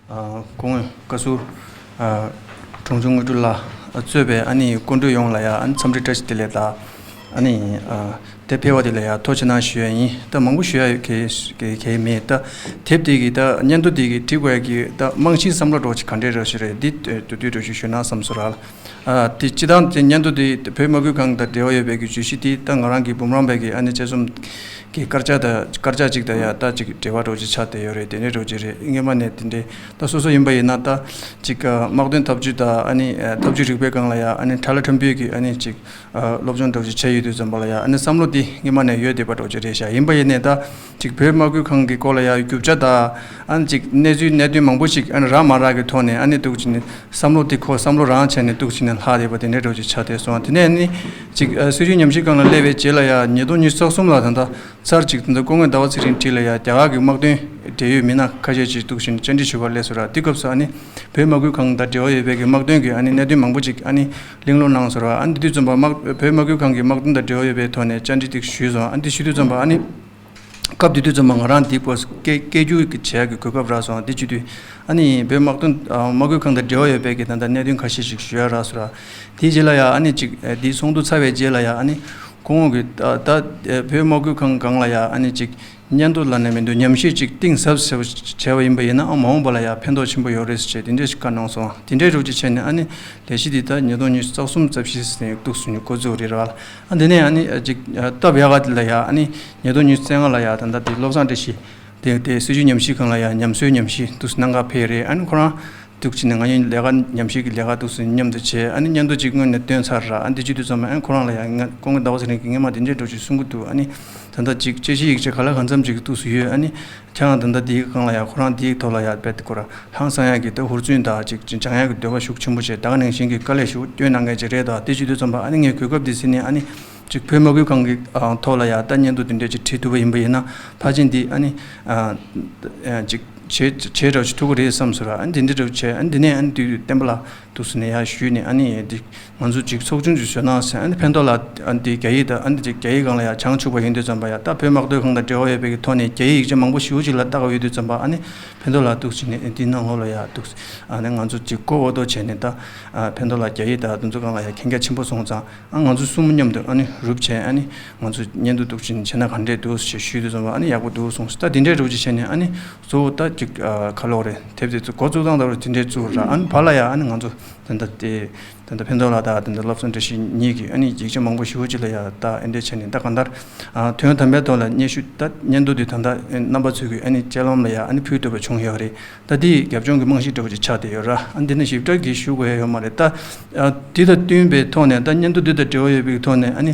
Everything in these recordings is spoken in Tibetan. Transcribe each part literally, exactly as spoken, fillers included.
ཨ་སྐུ་ངོ་བཀའ་ཟུར་ཨ་དྲུང་ཆེ་དངོས་གྲུབ་ལགས་གཙོས་པའི་ཨ་ནི་སྐུ་མགྲོན་ཡོངས་ལ་ཡ་ཨ་ནི་འཚམས་འདྲི་བཀྲ་ཤིས་བདེ་ལེགས་དང་། ཨ་ནི་ཨ་དེ་ཕེབས་པ་དེ་ལ་ཡ་ཐུགས་རྗེ་གནང་ཞུ་ཡ་ཡིན། ད་མང་པོ་ཞུ་ཡ་ཡོད་གལ་གལ་མེད། ད་དེབ་དེ་གི་ད་སྙན་ཐོ་དེ་གི་བྲིས་དགོས་ཡ་གི་ད་རྨང་གཞིའི་བསམ་བློ་འདྲ་བོ་ཅིག་ག་འདྲས་འདྲ་བོ་ཞིག་རེད། འདི་ཨ་དུས་དུས་འདྲ་བོ་ཞིག་ཞུས་ན་བསམ་སོང་ར། ཨ་དེ་སྤྱི་བཏང་དེ་སྙན་ཐོ་དེ་བོད་དམག་ཁུལ་ཁང་དང་འབྲེལ་བ་ཡོད་པའི་གི་བརྗོད་གཞི་དེ་ད་ང་རང་གི་འབུམ་རམས་པའི་གི་ཨ་ནི་དཔྱད་རྩོམ་གི་དཀར་ཆག་དང་དཀར་ཆག་ཅིག་དང་ཡ་ད་ཅིག་འབྲེལ་བ་འདྲ་བོ་ཅིག་ཆགས་བསྡད་ཡོད་རེད། དེ་འདྲས་འདྲ་བོ་ཅིག་རེད། སྔོན་མ་ནས་དེ་འདྲས་ད་སོ་སོ་ཡིན་པ་ཡིན་ན་ད་ཅིག་ཨ་དམག་དོན་འཐབ་ཇུས་དང་ཨ་ནི་ཨ་འཐབ་ཇུས་རིག་པའི་སྒང་ལ་ཡ་ཨ་ནི་ཁྲ་ལ་ཁྲ་འབུའི་གི་ཨ་ནི་ཅིག་ཨ་སློབ་སྦྱོང་འདྲ་བོ་ཅིག་བྱས་ཡོད་དུས་ཙམ་པ་ལ་ཡ་ཨ་ནི་བསམ་བློ་དེ་སྔོན་མ་ནས་ཡོད་བསྡད་པ་འདྲ་བོ་ཅིག་རེད་ཤག་ཡིན་པ་ཡིན་ནས་ད་ཅིག་བོད་དམག་ཁུལ་ཁང་གི་སྐོར་ལ་ཡ་རྒྱུ་ཆ་དང་ཨ་ནི་ཅིག་གནས་ཚུལ་གནད་དོན་མང་པོ་ཞིག་ཨ་ནི་རག་མ་རག་གི་ཐོག་ནས་ཨ་ནི་འདུག་ཅིག་ནས་བསམ་བློ་དེ་ཁོ་བསམ་བློ་རང་བྱས་ནས་འདུག་ཅིག་ནས་ལྷག་བསྡད་པ་དེ་འདྲས་འདྲ་བོ་ཅིག་ཆགས་བསྡད་སོང་། དེ་ནས་ཨ་ནི་ཅིག་ཨ་སྲིད་བྱུས་ཉམས་ཞིབ་ཁང་ལ་སླེབས་པའི་རྗེས་ལ་ཡ་ཉིས་སྟོང་ཉི་ཤུ་རྩ་གསུམ་ལ་ད་ལྟ་ཚར་གཅིག་ད་ལྟ་སྐུ་ངོ་ཟླ་བ་ཚེ་རིང་བཀྲིས་ལ་ཡ་རྒྱ་གར་གྱི་དམག་དོན་འབྲེལ་ཡོད་མི་སྣ་ཁ་ཤས་ཅིག་འདུག་ཅིག་ནས་བཅར་འདྲི་ཞུ་བར་སླེབས་སོང་ར། དེ་སྐབས་སུ་ཨ་ནི་བོད་དམག་ཁུལ་ཁང་དང་འབྲེལ་བ་ཡོད་པའི་གི་དམག་དོན་གྱི་ཨ་ནི་གནད་དོན་མང་པོ་ཅིག་ཨ་ནི་གླེང་སློང་གནང་སོང་ར། ཨ་ནི་དེ་དུས་ཙམ་པ་དམག་བོད་དམག་ཁུལ་ཁང་གི་དམག་དོན་དང་འབྲེལ་བ་ཡོད་པའི་ཐོག་ནས་བཅར་འདྲི་ཅིག་ཞུས་སོང་། ཨ་ནི་དེ་ཞུ་དུས་ཙམ་པ་ཨ་ནི་སྐབས་དེ་དུས་ཙམ་པ་ང་རང་འདི་སྐོར་སྐད་སྐད་སྒྱུར་གྱི་བྱེད་ཡག་གི་གོ་སྐབས་རག་སོང་། དེ་བྱེད་དུས་ཨ་ནི་བོད་དམག་དོན་ཨ་དམག་ཁུལ་ཁང་དང་འབྲེལ་བ་ཡོད་པའི་གི་ད་ལྟ་གནད་དོན་ཁ་ཤས་ཤིག་ཞུ་ཡག་རག་སོང་ར། དེའི་རྗེས་ལ་ཡ་ཨ་ནི་ཅིག་ཨ་འདི་ཚོགས་འདུ་ཚར་བའི་རྗེས་ལ་ཡ་ཨ་ནི་ཁོང་གིས་ད་ད་ཨ་བོད་དམག་ཁུལ་ཁང་སྒང་ལ་ཡ་ཨ་ནི་ཅིག་སྙན་ཐོ་ལབ་ནས་མི་འདུག་ཉམས་ཞིབ་ཅིག་གཏིང་ཟབ་ཟབ་བྱས་པ་ཡིན་པ་ཡིན་ན་ཨ་མ་འོངས་པ་ལ་ཡ་ཕན་ཐོགས་ཆེན་པོ་ཡོད་རེད་ཟེར་བྱས་དེ་འདྲས་ཤིག་བཀའ་གནང་སོང་། དེ་འདྲས་རོགས་ཅིག་བྱས་ནས་ཨ་ནི་ལས་གཞི་འདི་ད་ཉིས་སྟོང་ཉི་ཤུ་རྩ་གསུམ་རྩ་བཞི་ཟིན་འདུག་སུ་ཉུ་འགོ་བཙུགས་རེད་ར། ཨ་འདི་ནས་ཨ་ནི་ཅིག་སྟབས་ཡག་ག་དེ་ལ་ཡ་ཨ་ནི་ཉིས་སྟོང་ཉི་ཤུ་རྩ་ལྔ་ལ་ཡ་ད་ལྟ་དེ་བློ་བཟང་བཀྲ་ཤིས་དེ་དེ་སྲིད་བྱུས་ཉམས་ཞིབ་ཁང་ལ་ཡ་ཉམས་གསོའི་ཉམས་ཞིབ་འདུག་སུ་གནང་ག་ཕེབས་རེད། ཨ་ནི་ཁོ་རང་འདུག་ཅིག་ནས་ང་གཉིས་ལས་ཀ་ཉམས་ཞིབ་ཀྱི་ལས་ཀ་འདུག་སུ་མཉམ་དུ་བྱས། ཨ་ནི་སྙན་ཐོ་ཅིག་སྔོན་ནས་བཏོན་ཚར་ར། ཨ་འདི་བྱེད་དུས་ཙམ་ཨ་ཁོ་རང་ལ་ཡ་ང་སྐུ་ངོ་ཟླ་བ་ཚེ་རིང་གིས་སྔོན་མ་དེ་འདྲའི་འགྲོ་ཅིག་གསུང་གི་འདུག་ཨ་ནི་ད་ལྟ་ཅིག་དཔྱད་གཞི་ཡིག་ཆ་ག་ལ་གང་འཚམ་ཅིག་འདུག་སུ་ཡོད། ཨ་ནི་ཁྱེད་རང་ད་ལྟ་དེའི་སྒང་ལ་ཡ་ཁོ་རང་དེའི་ཐོག་ལ་ཡ་རྦད་དེ་ཁོ་རང་ཧང་སང་ཡག་གི་ད་ཧུར་བརྩོན་དང་ཅིག་ཅིག་སྦྱང་ཡག་གི་འདོད་པ་ཤུགས་ཆེན་པོ་བྱས། ད་ག་ནང་བཞིན་གྱི་དཀའ་ལས་ཤུགས་བསྐྱོན་གནང་མཁན་ཅིག་རེད། ད་དེ་བྱེད་དུས་ཙམ་པ་ཨ་ནི་ངས་གོ་སྐབས་འདི་ཟིན་ནས་ཨ་ནི་ཅིག་བོད་དམག་ཁུལ་ཁང་གི་ཨ་ཐོག་ལ་ཡ་ད་སྙན་ཐོ་དེ་འདྲས་ཅིག་བྲིས་ཐུབ་པ་ཡིན་པ་ཡིན་ན་ཕལ་ཆེར་འདི་ཨ་ནི་ཨ་ཅིག་བྱེད་བྱེད་འདྲ་ཅིག་ཐུབ་ཀྱི་རེད་བསམ་སོང་ར། ཨ་ནི་དེ་འདྲ་འདྲ་བྱས་ཨ་ནི་དེ་ནས་ཨ་ནི་དུས་བསྟན་པ་ལགས་འདུག་སུ་ནས་ཡར་ཞུས་ནས་ཨ་ནི་འདི་ང་ཚོ་ཅིག་ཚོགས་ཆུང་ཅིག་བཟོས་ན་ཟེར། ཨ་ནི་ཕན་ཐོགས་ལགས་ཨ་ནི་དེ་རྒྱ་ཡིག་དང་ཨ་ནི་དེ་རྒྱ་ཡིག་སྒང་ལ་ཡ་བྱང་ཆུབ་པ་ཡིན་དུས་ཙམ་པ་ཡ་ད་བོད་དམག་དོན་ཁང་དང་འབྲེལ་བ་ཡོད་པའི་གི་ཐོག་ནས་རྒྱ་ཡིག་ཡིག་ཆ་མང་པོ་ཞེ་པོ་ཅིག་ལ་ལྟ་ག་ཡོད་དུས་ཙམ་པ་ཨ་ནི་ཕན་ཐོགས་ལགས་འདུག་སུ་ནས་འདི་ནང་ལོགས་ལ་ཡ་འདུག་ཨ་ནི་ང་ཚོ་ཅིག་གོ་འོ་དོ་བྱས་ནས་ད་ཨ་ཕན་ཐོགས་ལགས་རྒྱ་ཡིག་དང་དེ་ཚོ་སྒང་ལ་ཡ་མཁྱེན་རྒྱ་ཆེན་པོ་སོང་ཙང་། ཨ་ང་ཚོ་གསུམ་མཉམ་དུ་ཨ་ནི་རུབ་བྱས་ཨ་ནི་ང་ཚོ་སྙན་ཐོ་འདུག་ཅིག་བྱས་ན་ག་འདྲས་འདུག་ཞེས་ཞུས་དུས་ཙམ་པ་ཨ་ནི་ཡག་པོ་འདུག་གསུངས། ད་དེ་འདྲས་རུབ་ཅིག་བྱས་ནས་ཨ་ནི་གཙོ་བོ་ད་ཅིག་ཨ་ག་ལོག་རེད། དེབ་དེ་ཚོ་འགོ་བཙུགས་སྟངས་ལྟ་བུ་དེ་འདྲས་བཙུགས་ར། ཨ་ནི་བར་ལ་ཡ་ཨ་ནི་ང་ཚོ་ད་ལྟ་དེ་ད་ལྟ་ཕན་ཐོགས་ལགས་དང་ད་ལྟ་བློ་བཟང་བཀྲ་ཤིས་གཉིས་ཀྱིས་ཨ་ནི་ཡིག་ཆ་མང་པོ་ཞེ་པོ་ཅིག་ལ་ཡ་ད་ཨེ་འདྲས་བྱས་ནས་ད་གང་ལྟར་ཨ་དོན་དམ་པའི་ཐོག་ལ་སྙན་ཞུ་ད་སྙན་ཐོ་དེ་ད་ལྟ་རྣམ་པ་ཚོས་ཀྱིས་ཨ་ནི་སྤྱན་ལམ་ལ་ཡ་ཨ་ནི་ཕུལ་ཐུབ་པ་བྱུང་ཡོད་རེད། ད་དེའི་རྒྱབ་ལྗོངས་ཀྱི་རྨང་གཞི་འདྲ་བོ་ཅིག་ཆགས་བསྡད་ཡོད་ར། ཨ་འདི་ནི་ཞིབ་ཕྲ་གིས་ཞུ་དགོས་ཡ་ཡོད་མ་རེད། ད་ཨ་འདི་དང་བསྟུན་པའི་ཐོག་ནས་ད་སྙན་ཐོ་འདི་དང་འབྲེལ་བ་ཡོད་པའི་ཐོག་ནས་ཨ་ནི་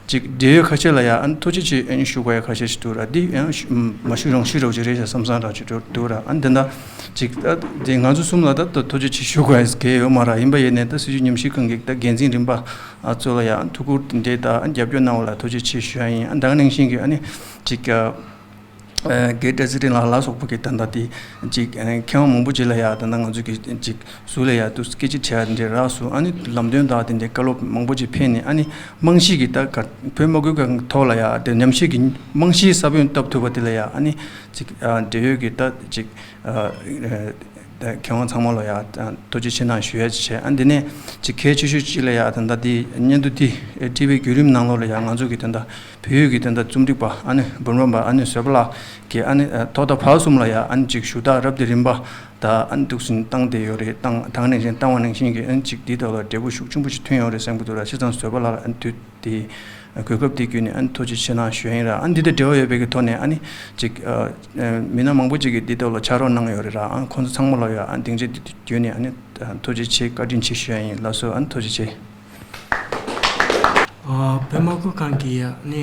ཅིག་འབྲེལ་ཡོད་ཁ་ཤས་ལ་ཡ་ཨ་ནི་ཐུགས་རྗེ་ཆེ་ཨ་ནི་ཞུ་དགོས་ཡ་ཁ་ཤས་ཤིག་འདུག་ར། འདི་ཡང་ཞུ་མ་ཞུ་རུང་ཞུ་རོགས་ཅིག་རེད་ཤག་བསམ་བསམ་རང་ཅིག་འདུག་ར། ཨ་འདི་འདྲ་ཅིག་ད་དེ་ང་ཚོ་གསུམ་ལ་ད་ད་ཐུགས་རྗེ་ཆེ་ཞུ་དགོས་ཡ་གལ་ཡོད་མ་ར། ཡིན་པ་ཡིན་ནས་ད་སྲིད་བྱུས་ཉམས་ཞིབ་ཁང་གི་ད་འགན་འཛིན་རིམ་པ་ཨ་ཚོ་ལ་ཡ་ཨ་ཐུགས་ཁུར་འདྲ་ད་ཨ་རྒྱབ་སྐྱོར་གནང་བ་ལ་ཐུགས་རྗེ་ཆེ་ཞུ་ཡ་ཡིན། ཨ་ད་ག་ནང་བཞིན་གྱི་ཨ་ནི་ཅིག་ཨ། རྒན་བཀྲ་ཤིས་ལགས་ལ་སོགས་པ་གི་ད་ལྟ་དེ་ཅིག་མཁས་དབང་མང་པོ་ཅིག་ལ་ཡ་ད་ལྟ་ང་ཚོ་གི་ཅིག་ཟུར་ལ་ཡ་དུ་སྐད་ཆ་དྲི་ཡ་འདྲ་རག་སོང་། ཨ་ནི་ལམ་སྟོན་དང་དེ་འདྲའི་བཀའ་སློབ་མང་པོ་ཅིག་ཕེབས་ནས་ཨ་ནི་རྨང་གཞི་གི་ད་ག་བོད་དམག་ཁུལ་ཁང་ཐོག་ལ་ཡ་དེ་ཉམས་ཞིབ་ཀྱི་རྨང་གཞིའི་ས་བོན་བཏབ་ཐུབ་པ་དེ་ལ་ཡ་ཨ་ནི་ཅིག་འབྲེལ་ཡོད་ཀྱི་ད་ཅིག་ད་མཁས་དབང་ཚང་མ་ལ་ཡ་ཐུགས་རྗེ་ཆེ་གནང་ཞུ་ཡ་ཅིག་བྱས། ཨ་འདི་ནས་ཅིག་གལ་ཆེ་ཤོས་ཅིག་ལ་ཡ་ད་ལྟ་དེ་སྙན་ཐོ་དེ་བྲིས་པའི་བརྒྱུད་རིམ་ནང་ལོགས་ལ་ཡ་ང་ཚོ་གི་ད་ལྟ་བོད་ཡིག་གི་དེ་འདྲ་རྩོམ་སྒྲིག་པ་ཨ་ནི་འབུམ་རམས་པ་ཨ་ནི་བཟོད་པ་ལགས་ཀྱིས་ཨ་ནི་ཐོག་མཐའ་བར་གསུམ་ལ་ཡ་ཨ་ནི་ཅིག་ཞུ་དག་རབ་དང་རིམ་པ་དང་ཨ་ནི་འདུག་སེ་བཏང་བསྡད་ཡོད་རེད། བཏང་བཏང་ནང་བཞིན་བཏང་བ་ནང་བཞིན་གྱི་ཨ་ནི་ཅིག་འདི་དག་ལ་འབྲས་བུ་ཤུགས་ཆེན་པོ་ཞིག་ཐོན་ཡོད་རེད་བསམ་གྱི་འདུག་ར། བྱས་ཙང་བཟོད་པ་ལགས་ལ་ཨ་ནི་དུས་དེ་གོ་སྐབས་དེ་བརྒྱུད་ནས་ཨ་ནི་ཐུགས་རྗེ་ཆེ་གནང་ཞུ་ཡ་ཡིན་ར། ཨ་ནི་འདི་དང་འབྲེལ་བ་ཡོད་པའི་གི་ཐོག་ནས་ཨ་ནི་ཅིག་མི་སྣ་མང་པོ་ཅིག་གིས་འདི་དག་ལ་ཕྱག་རོགས་གནང་ཡོད་རེད་ར། ཨ་ནི་ཁོང་ཚོ་ཚང་མ་ལ་ཡ་ཨ་ནི་སྡིངས་ཆ་འདི་དུས་བརྒྱུད་ནས་ཨ་ནི་ཐུགས་རྗེ་ཆེ་བཀའ་དྲིན་ཆེ་ཞུ་ཡ་ཡིན། ལགས་སོ། ཨ་ནི་ཐུགས་རྗེ་ཆེ། ཨ་བོད་དམག་ཁུལ་ཁང་གི་ཨ་ནི་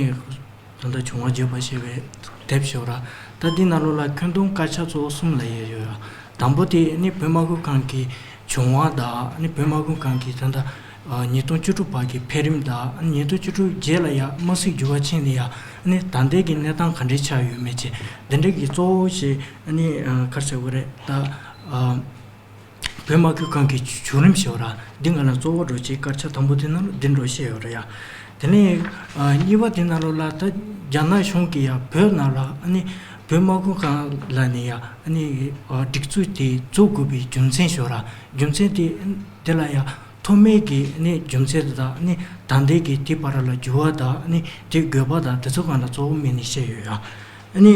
ད་ལྟ་བྱུང་བ་བརྗོད་པ་ཞེས་པའི་དེབ་ཞིག་ཡོད་ར། ད་འདི་ནང་ལོགས་ལ་ཁྱོན་བསྡོམས་དཀར་ཆག་གཙོ་བོ་གསུམ་ལ་དབྱེ་ཡོད་ར། དང་པོ་དེ་ཨ་ནི་བོད་དམག་ཁུལ་ཁང་གི་བྱུང་བ་དང་ཨ་ནི་བོད་དམག་ཁུལ་ཁང་གི་ད་ལྟ་ཨ་ཉིས་སྟོང་བཅུ་དྲུག་བར་གྱི་འཕེལ་རིམ་དང་ཨ་ནི་ཉིས་སྟོང་བཅུ་དྲུག་རྗེས་ལ་ཡ་དམག་སྲིད་འགྱུར་བ་ཕྱིན་ནས་ཡ་ཨ་ནི་ད་ལྟའི་གི་གནས་སྟངས་ག་འདྲས་ཆགས་ཡོད་མེད་བཅས་འདི་འདྲ་གི་གཙོ་བོ་ཞིག་ཨ་ནི་ཨ་ག་རེ་ཟེར་དགོས་རེད། ད་ཨ་བོད་དམག་ཁུལ་ཁང་གི་བྱུང་རིམ་ཞེས་པ་ར་འདི་ང་ལ་གཙོ་བོ་འདྲ་བོ་ཅིག་དཀར་ཆག་དང་པོ་དེ་ནང་ལ་འདི་འདྲ་བཤད་ཡོད་རེད་ཡ། དེ་ནས་ཨ་གཉིས་པ་དེ་ནང་ལོགས་ལ་ད་རྒྱ་ནག་གཞུང་གིས་ཡ་བོད་ནང་ལ་ཨ་ནི་ བོད་དམག་ཁུལ་ཁང་ལ་ནི་ཡ་ཨ་ནི་སྒྲིག་འཛུགས་དེ་འཛུགས་དགོས་པའི་རྒྱུ་མཚན་ཤོད་ར། རྒྱུ་མཚན་དེ་དེ་ལ་ཡ་ཐོག་མའི་གི་ཨ་ནི་རྒྱུ་མཚན་དེ་དང་ཨ་ནི་ད་ལྟའི་གི་དེ་བར་ལ་འགྱུར་བ་དང་ཨ་ནི་དེ་དགོས་པ་དང་དེ་ཚོ་གང་ལ་གཙོ་བོ་དམིགས་ནས་བཤད་ཡོད་ཡ། ཨ་ནི་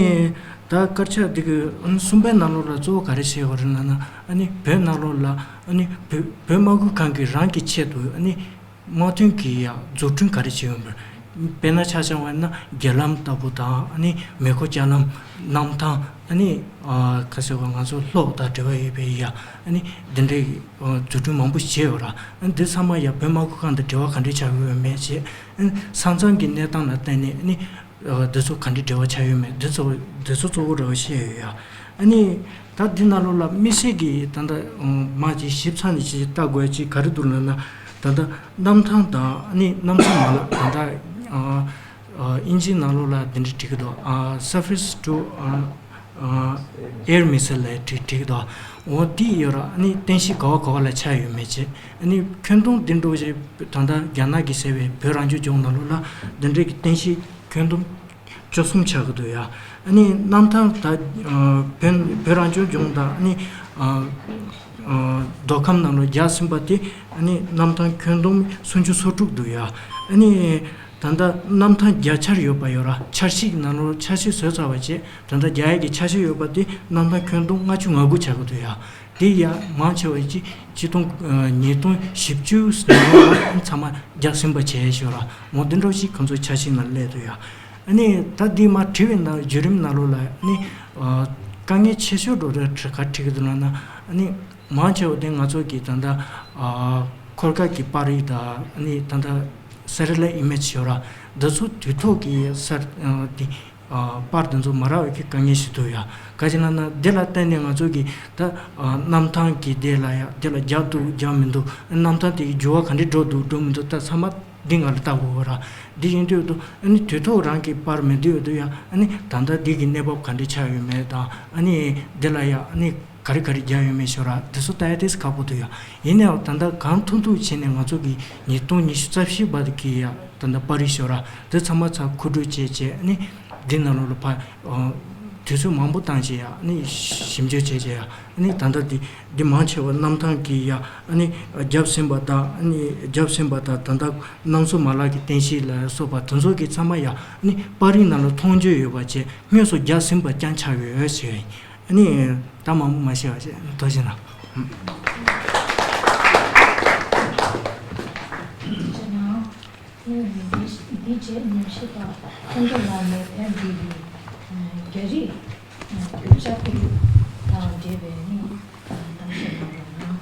ད་དཀར་ཆག་འདི་གི་ཨ་ནི་གསུམ་པའི་ནང་ལོགས་ལ་གཙོ་བོ་ག་རེ་བཤད་ཡོད་རེད་ལབ་ན། ཨ་ནི་བོད་ནང་ལོགས་ལ་ཨ་ནི་བོད་བོད་དམག་ཁུལ་ཁང་གི་རང་གི་ཆེད་དུ་ཨ་ནི་དམག་དོན་གྱི་ཡ་འཛུགས་སྐྲུན་ག་རེ་བྱས་ཡོད་པ། དཔེར་ན་ཆ་བཞག་པ་ཡིན་ན་རྒྱ་ལམ་ལྟ་བུ་དང་ཨ་ནི་མེ་འཁོར་ལྕགས་ལམ། གནམ་ཐང་། ཨ་ནི་ཨ་ག་ཟེར་བ་ང་ཚོ་གློག་དང་འབྲེལ་བ་ཡོད་པའི་ཡ་ཨ་ནི་འདི་འདྲའི་ཨ་འཛུགས་སྐྲུན་མང་པོ་བྱས་ཡོད་ར། ཨ་ནི་འདི་ཚང་མ་ཡ་བོད་དམག་ཁུལ་ཁང་དང་འབྲེལ་བ་ག་འདྲས་ཆགས་ཡོད་མེད་བྱས། ཨ་ནི་ས་མཚམས་ཀྱི་གནས་སྟངས་ལ་བརྟེན་ནས་ཨ་ནི་ཨ་འདི་ཚོ་ག་འདྲས་འབྲེལ་བ་ཆགས་ཡོད་མེད་འདི་ཚོ་འདི་ཚོ་གཙོ་བོ་འབྲེལ་བ་བཤད་ཡོད་ཡ། ཨ་ནི་ད་འདི་ནང་ལོགས་ལ་དམིགས་བསལ་གྱི་ད་ལྟ་མ་ཅིག་ཞིབ་ཚགས་ནས་ཅིག་ལྟ་དགོས་ཅིག་ག་རེ་འདུག་ལབ་ན། ད་ལྟ་གནམ་ཐང་དང་ཨ་ནི་གནམ་ས་མ་ལག་ད་ལྟ་ཨ་ཨ་ཨིན་ཇིའི་ནང་ལོགས་ལ་འདི་འདྲ་བྲིས་ཀྱི་འདུག་ཨ་surface to ཨ་ཨ་air missile ལབ་བྲིས་བྲིས་ཀྱི་འདུག་འོ་འདི་ཡོད་ར། ཨ་ནི་རྟེན་གཞི་ག་བ་ག་བ་ལ་ཆགས་ཡོད་མེད་ཅེས། ཨ་ནི་ཁྱོན་བསྡོམས་འདི་འདྲ་བོ་ཞིག་ད་ལྟ་རྒྱ་ནག་གིས་ཟེར་བའི་བོད་རང་སྐྱོང་ལྗོངས་ནང་ལོགས་ལ་འདི་འདྲའི་གི་རྟེན་གཞི་ཁྱོན་བསྡོམས་བཅུ་གསུམ་ཆགས་ཀྱི་འདུག་ཡ། ཨ་ནི་གནམ་ཐང་ད་ཨ་བོད་བོད་རང་སྐྱོང་ལྗོངས་དང་ཨ་ནི་ཨ་ཨ་མདོ་ཁམས་ནང་ལོགས་རྒྱག་ཟིན་པ་དེ་ཨ་ནི་གནམ་ཐང་ཁྱོན་བསྡོམས་སུམ་ཅུ་སོ་དྲུག་འདུག་ཡ། ཨ་ནི་ད་ལྟ་གནམ་ཐང་བརྒྱ་ཆར་ཡོད་པ་ཡོད་ར། འཆར་གཞི་ནང་ལོགས་འཆར་གཞི་བཟོས་ཚར་བ་བྱས་ད་ལྟ་རྒྱག་ཡས་ཀྱི་འཆར་གཞི་ཡོད་པ་དེ་གནམ་ཐང་ཁྱོན་བསྡོམས་ལྔ་བཅུ་ང་དགུ་ཆགས་ཀྱི་འདུག་ཡ། དེ་ཡ་མང་ཆེ་བ་ཅིག་ཆིག་སྟོང་ཨ་ཉིས་སྟོང་བཞི་བཅུ་ནང་ལོགས་ལ་ཚང་མ་རྒྱག་ཟིན་པ་བྱས་ཤོག་ར། འོ་འདི་འདྲ་ཞིག་ཁོང་ཚོ་འཆར་གཞི་ནང་སླེབས་འདུག་ཡ། ཨ་ནི་ད་འདི་མ་བྲིས་པའི་ནང་བརྒྱུད་རིམ་ནང་ལོགས་ལ་ཨ་ནི་ཨ་དཀའ་ངལ་ཆེ་ཤོས་འགྲོ་རེད་ག་བྲིས་ཀྱི་འདུག་ལབ་ན། ཨ་ནི་མང་ཆེ་བ་དེ་ང་ཚོ་གི་ད་ལྟ་ཨ་འཁོར་སྐར་གྱི་པར་རིས་དང་ཨ་ནི་ད་ལྟ་satellite image ཤོག་ར། འདི་ཚོ་དུས་ཐོག་གི་གསར་ཨ་དེ་ཨ་པར་དེ་ཚོ་མ་རག་པའི་གི་དཀའ་ངལ་ཞིག་འདུག་ཡ། ག་ཅི་ལབ་ན་འདི་ལ་བརྟེན་ནས་ང་ཚོ་གི་ད་ཨ་གནམ་ཐང་གི་དེ་ལ་ཡ་དེ་ལ་རྒྱག་འདུག་རྒྱག་མི་འདུག་གནམ་ཐང་དེ་གི་འགྱུར་བ་ག་འདྲས་འགྲོ་འདུག་འགྲོ་མི་འདུག་ད་ཚང་མ་འདི་ང་ལ་ལྟ་དགོས་ར། འདི་ཡིན་དུས་དུ་ཨ་ནི་དུས་ཐོག་རང་གི་པར་མི་འདུག་འདུག་ཡ། ཨ་ནི་ད་ལྟ་འདི་གི་གནས་བབ་ག་འདྲས་ཆགས་ཡོད་མེད་དང་ཨ་ནི་འདི་ལ་ཡ་ཨ་ནི་ག་རེ་ག་རེ་རྒྱག་ཡོད་མེད་ཤོག་ར། འདི་ཚོ་ལྟ་ཡ་ཏོག་ཙམ་ཁག་པོ་འདུག་ཡ། ཡིན་ནའང་ད་ལྟ་གང་ཐུབ་ཐུབ་བྱས་ནས་ང་ཚོ་གི་ཉིས་སྟོང་ཉི་ཤུ་རྩ་བཞི་བར་གྱི་ཡ་ད་ལྟ་པར་རིས་ཤོག་ར། འདི་ཚང་མ་ཚང་མཁོ་སྒྲུབ་བྱས་བྱས་ཨ་ནི་འདི་ནང་ལོགས་ལ་ཕ་ཨ་དུས་ཚོད་མང་པོ་བཏང་བྱས་ཡ་ཨ་ནི་ཞིབ་འཇུག་བྱས་བྱས་ཡ། ཨ་ནི་ད་ལྟ་འདི་འདི་མང་ཆེ་བ་གནམ་ཐང་གི་ཡ་ཨ་ནི་བརྒྱབ་ཟིན་པ་དང་ཨ་ནི་བརྒྱབ་ཟིན་པ་དང་ད་ལྟ་གནམ་མཚོ་མ་ལག་གི་རྟེན་གཞི་ལ་སོགས་པ་དེ་ཚོ་གི་ཚང་མ་ཡ་ཨ་ནི་པར་རིས་ནང་ལ་མཐོང་ཆོས་ཡོད་པ་བྱས་དངོས་སུ་བརྒྱབ་ཟིན་པ་རྐྱང་ཆགས་ཡོད་ཟེར། ཨ་ནི་ད་མང་པོ་མ་བཤད་པ་བྱས་ཐུགས་རྗེ་གནང་། འདི་རྗེས་ཉམས་ཞིབ་པ་ཁོང་ཁྲོ་ལགས་ནས་ཕེབས་དགོས་པའི་རྒྱ་རིགས་རྒྱུ་ཆ་ཕུལ་རྒྱུ་དང་འབྲེལ་བའི་གནས་གཏམ་བཤད་གནང་རོགས་གནང་།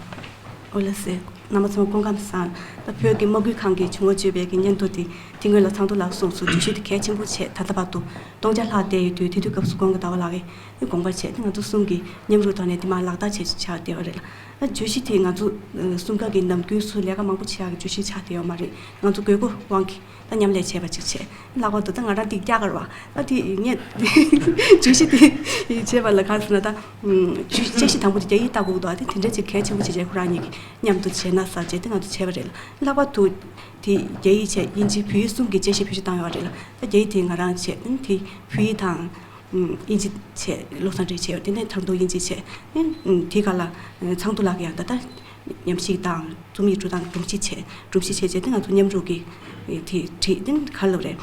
ཨོ་ལགས་སེ། རྣམ་པ་ཚོ་སྐུ་ཁམས་བཟང་། ད་བོད་ཀྱི་དམག་ཁུལ་ཁང་གི་བྱུང་བ་བརྗོད་པའི་གི་སྙན་ཐོ་དེ་དེ་སྔོན་ལ་ཚང་དུ་ལགས་གསུངས་སོང་། བརྗོད་གཞི་དེ་གལ་ཆེན་པོ་བྱས་ད་ལྟ་བར་དུ་སྟོང་ཆ་ལྷག་བསྡད་ཡོད་དུས་དེ་དུས་སྐབས་སུ་ཁོང་གི་ཟླ་བ་ལགས་ཀྱིས་དགོངས་པ་བྱས་ཏེ་ང་ཚོ་གསུམ་གྱིས་མཉམ་རུབ་ཐོག་ནས་དེ་མར་ལག་བསྟར་བྱས་ཆགས་བསྡད་པ་རེད་ལ། ད་བརྗོད་གཞི་དེ་ང་ཚོ་གསུམ་ཀ་གི་ནམ་རྒྱུན་སུ་ལས་ཀ་མང་པོ་བྱེད་ཡག་གི་བརྗོད་གཞི་ཆགས་བསྡད་ཡོད་མ་རེད། ང་ཚོ་དགོས་མཁོ་དབང་གིས་ད་མཉམ་ལས་བྱས་པ་ཅིག་བྱས། ལྷག་པར་དུ་ད་ང་རང་འདི་རྒྱ་གར་བ་ད་དེ་ངས་བརྗོད་གཞི་དེ་བྱས་པ་ལ་ག་རེ་ཟེར་ན་ད་བརྗོད་གཞི་དང་པོ་དེ་རྒྱ་ཡིག་ལྟ་དགོས་འདུག་ཨ་དེ་དེ་འདྲ་ཅིག་གལ་ཆེན་པོ་ཅིག་བྱས་ཁོ་རང་གཉིས་ཀྱིས་མཉམ་དུ་བྱས་ན་ཟེར་བྱས་དེ་ང་ཚོ་བྱས་པ་རེད་ལ། ལྷག་པར་དུ་དེ་རྒྱ་ཡིག་བྱས་དབྱིན་ཇི་བོད་ཡིག་གསུམ་གྱི་དཔྱད་གཞི་བེད་སྤྱོད་བཏང་ཡོད་རེད་ལ། ད་རྒྱ་ཡིག་དེ་ང་རང་བྱས་དེ་བོད་ཡིག་དང་། ཨིན་ཇི་བྱས་བློ་བཟང་འདྲེས་བྱས་ཡོད། དེ་ནས་ཁྲང་ཏུའུ་དབྱིན་ཇི་བྱས། ཨིན་དེའི་སྒང་ལ་ཚང་ཏུ་ལགས་ཀྱིས་ཡང་ད་ལྟ་ཉམས་ཞིབ་དང་རྩོམ་ཡིག་འབྲི་སྟངས་སྒྲོམ་གཞི་བྱས། སྒྲོམ་གཞི་བྱས་རྗེས་དེ་ང་ཚོ་མཉམ་རུབ་ཀྱིས་དེ་བྲིས་དེ་ག་ལབ་རེད།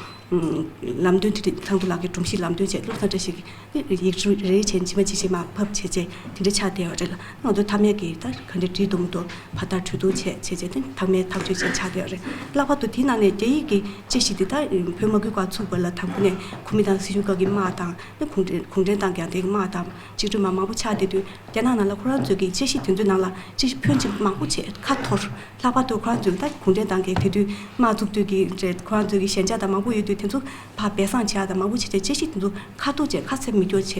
ལམ་སྟོན་དེ་ཚང་ཏུ་ལགས་ཀྱིས་སྒྲོམ་གཞི་ལམ་སྟོན་བྱས། བློ་བཟང་བཀྲ་ཤིས་ཀྱིས་ཡིག་འབྲུ་རེ་རེ་བྱས་ཕྱི་མ་ཅིག་ཕྱི་མ་ཕབ་བྱས་རྗེས་དེ་འདྲ་ཆགས་བསྡད་ཡོད་རེད་ལ། ང་ཚོ་མཐའ་མའི་གི་ད་ག་འདྲ་བྲིས་འདུག་མི་འདུག་ཕར་ལྟ་གྲོས་བསྡུར་བྱས་བྱས་རྗེས་དེ་མཐའ་མའི་ཐག་གཅོད་བྱས་ཆགས་བསྡད་ཡོད་རེད། ལྷག་པར་དུ་དེའི་ནང་ནས་རྒྱ་ཡིག་གི་དཔྱད་གཞི་དེ་ད་བོད་དམག་ཁུལ་ཁང་ཚུགས་པ་ལ་དང་པོ་ནས་གོ་མིན་ཏང་སྲིད་གཞུང་སྒང་གི་དམག་དང་། ནི་གུང་ཁྲན་གུང་ཁྲན་ཏང་གི་ཡང་དེ་གི་དམག་དང་གཅིག་སྒྲིལ་མ་མང་པོ་ཆགས་བསྡད་དུས་རྒྱ་ནག་ནང་ལ་ཁོ་རང་ཚོའི་གི་དཔྱད་གཞི་དེ་ཚོའི་ནང་ལ་དཔྱད་གཞི་ཕོན་ཆེ་མང་པོ་བྱས་ཁ་འཐོར། ལྷག་པར་དུ་ཁོ་རང་ཚོའི་ད་གུང་ཁྲན་ཏང་གི་དེ་དུས་དམག་བཙུགས་དུས་ཀྱི་རེད། ཁོ་རང་ཚོའི་གི་ཞན་ཆ་དང་མང་པོ་ཡོད་དུས་དེ་ཚོ་ཕར་སྦས་གསང་བྱས་ཡ་དང་མང་པོ་བྱས་བྱས་དཔྱད་གཞི་དེ་ཚོ་ཁ་འཐོར་བྱས་ཁ་གསལ་མི་སྐྱོ་བྱས་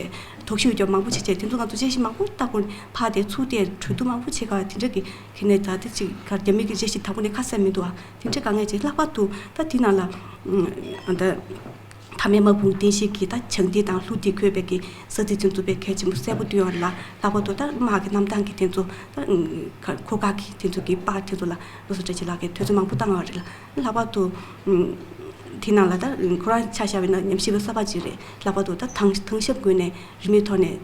དོགས་གཞི་ཡོད་ཀྱང་མང་པོ་བྱས་བྱས་དེ་ཚོ་ང་ཚོ་དཔྱད་གཞི་མང་པོ་ལྟ་དགོས་ནས་ཕར་དེ་ཚུར་དེ་གྲོས་བསྡུར་མང་པོ་བྱས་ག་དེ་འདྲ་གི་ཁེ་ནས་ད་དེ་ཅིག་ག་རྒྱ་མི་གི་དཔྱད་གཞི་དང་པོ་ནས་ཁ་གསལ་མི་འདུག་ཨ། དེ་འདྲ་དཀའ་ངལ་ཅིག་ལྷག་པར་དུ་ད་དེ་ནང་ལ་ཨ་ད། མཐའ་མའི་དམག་དཔུང་རྟེན་གཞི་གི་ད་བྱང་ཏི་དང་ལྷོ་ཏི་འཁོད་པའི་གི་ས་ཚིགས་དེ་ཚོ་དཔེ་གལ་ཆེན་པོ་གསལ་པོ་བཏོན་ཡོད་རེད་ལ། ལྷག་པར་དུ་ད་དམག་གི་གནམ་ཐང་གི་དེ་ཚོ་ད་འཁོར་སྐར་གི་དེ་ཚོ་གི་པར་དེ་ཚོ་ལ་བློ་བཟང་བཀྲ་ཤིས་ལགས་ཀྱིས་དུས་ཚོད་མང་པོ་བཏང་ཡོད་རེད་ལ། ལྷག་པར་དུ་ དེ་ནང་ལ་ད་ཁོ་རང་ཆ་བཞག་པ་ཡིན་ན་ཉམས་ཞིབ་པ་གསར་པ་ཅིག་རེད། ལྷག་པར་དུ་ད་དྭང་དྭང་ཞབས་ཀྱི་ངོས་ནས་རིན་མེད་ཐོག་ནས་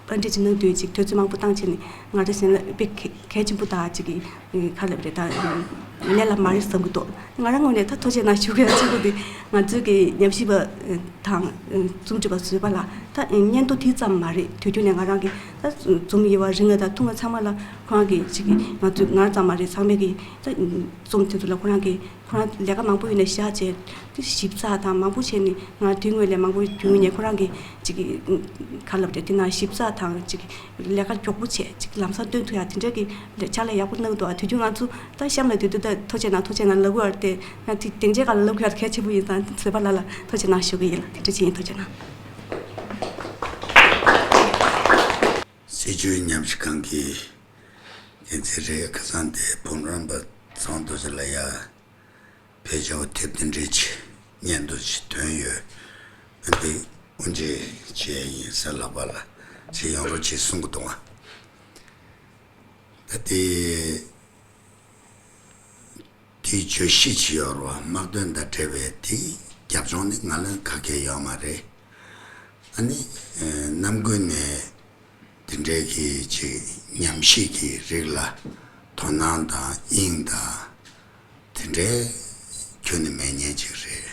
པར་འདི་ཅིག་གནང་དུས་ཅིག་དུས་ཚོད་མང་པོ་བཏང་བྱས་ནས་ང་རང་གཞན་ལ་དཔེ་གལ་གལ་ཆེན་པོ་དག་ཅིག་གི་ག་ལབ་རེད། ད་ལས་སླ་མ་རེད་བསམ་གྱི་འདུག་ང་རང་ངོས་ནས་ད་ཐུགས་རྗེ་གནང་ཞུ་གི་ཡ་གཅིག་པོ་འདི་ང་ཚོའི་གི་ཉམས་ཞིབ་པ་དང་རྩོམ་སྒྲིག་པ་བཟོས་པ་ལ་ད་སྙན་ཐོ་དེ་ཙམ་མ་རེད། དུས་རྒྱུན་ནས་ང་རང་གི་ད་འཛོམས་ཡོད་པ་རིང་ང་དང་ཐུང་ང་ཚང་མ་ལ་ཁོ་རང་གི་ཅིག་གི་ང་ཚོ་ང་རང་ཙམ་མ་རེད། ཚང་མས་གི་ད་རྩོམ་དེ་ཚོ་ལ་ཁོ་རང་གི་ཁོ་རང་ལས་ཀ་མང་པོ་ཡོད་ནས་བཞག་བྱས་དེ་ཞིབ་ཚགས་དང་མང་པོ་བྱས་ནས་ང་དེ་སྔོན་ལས་མང་པོ་རྒྱུས་ཡོད་ནས་ཁོ་རང་གི་ཅིག་གི་ག་ལབ་རེད། དེ་ན་ཞིབ་ཚགས་དང་ཅིག་ལས་ཀ་མགྱོགས་པོ་བྱས་ཅིག་ལམ་སང་སྟོན་ཐུབ་ཡ་དེ་འདྲ་གི་ཕྱག་ལས་ཡག་པོ་གནང་འདུག་དུས་རྒྱུན་ང་ཚོ་ད་གཤམ་ལ་སྡོད་དུས་ད་ཐུགས་རྗེ་གནང་ཐུགས་རྗེ་གནང་ལབ་དགོས་པ་རེད་དེ། ང་དེ་སྡིངས་ཆའི་སྒང་ལ་ལབ་དགོས་ཡ་གལ་ཆེན་པོ་ཡིན་ཙང་བཟོད་པ་ལ་ལ་ཐུགས་རྗེ་གནང་ཞུ་གི་ཡིན་ལ། དེ་འདྲ་ཅིག་ཡིན། ཐུགས་རྗེ་གནང་། སྲིད་བྱུས་ཉམས་ཞིབ་ཁང་གི་འགན་འཛིན་རེད། ཁ་སང་དེ་བུམ་རམས་པ་ཚང་རྡོ་རྗེ་ལ་ཡ་བེད་སྤྱོད་དེབ་དེ་འདྲའི་ཆེད་སྙན་ཐོ་ཞིག་ཐོན་ཡོད། འདི་དབུ་འབྱེད་བྱས་ཡིན་ཟེར་ལབ་པ་ལ་ཅིག་ཡོང་རོགས་ཅིག་གསུང་གི་འདུག་ཨ། ད་དེ། དེའི་བརྗོད་གཞི་ཅིག་ཡོད་རེད་བ། དམག་དོན་དང་འབྲེལ་བའི་དེའི་རྒྱབ་ལྗོངས་ནི་ང་ལ་ག་གེ་ཡོད་མ་རེད། ཨ་ནི། ཨེ། རྣམ་ཀུན་ནས་དེ་འདྲའི་གི་ཅིག་ཉམས་ཞིབ་ཀྱི་རིགས་ལ་དོ་སྣང་དང་དབྱིངས་དང་དེ་འདྲའི་ཁྱོན་ནས་མེད་མཁན་ཅིག་རེད།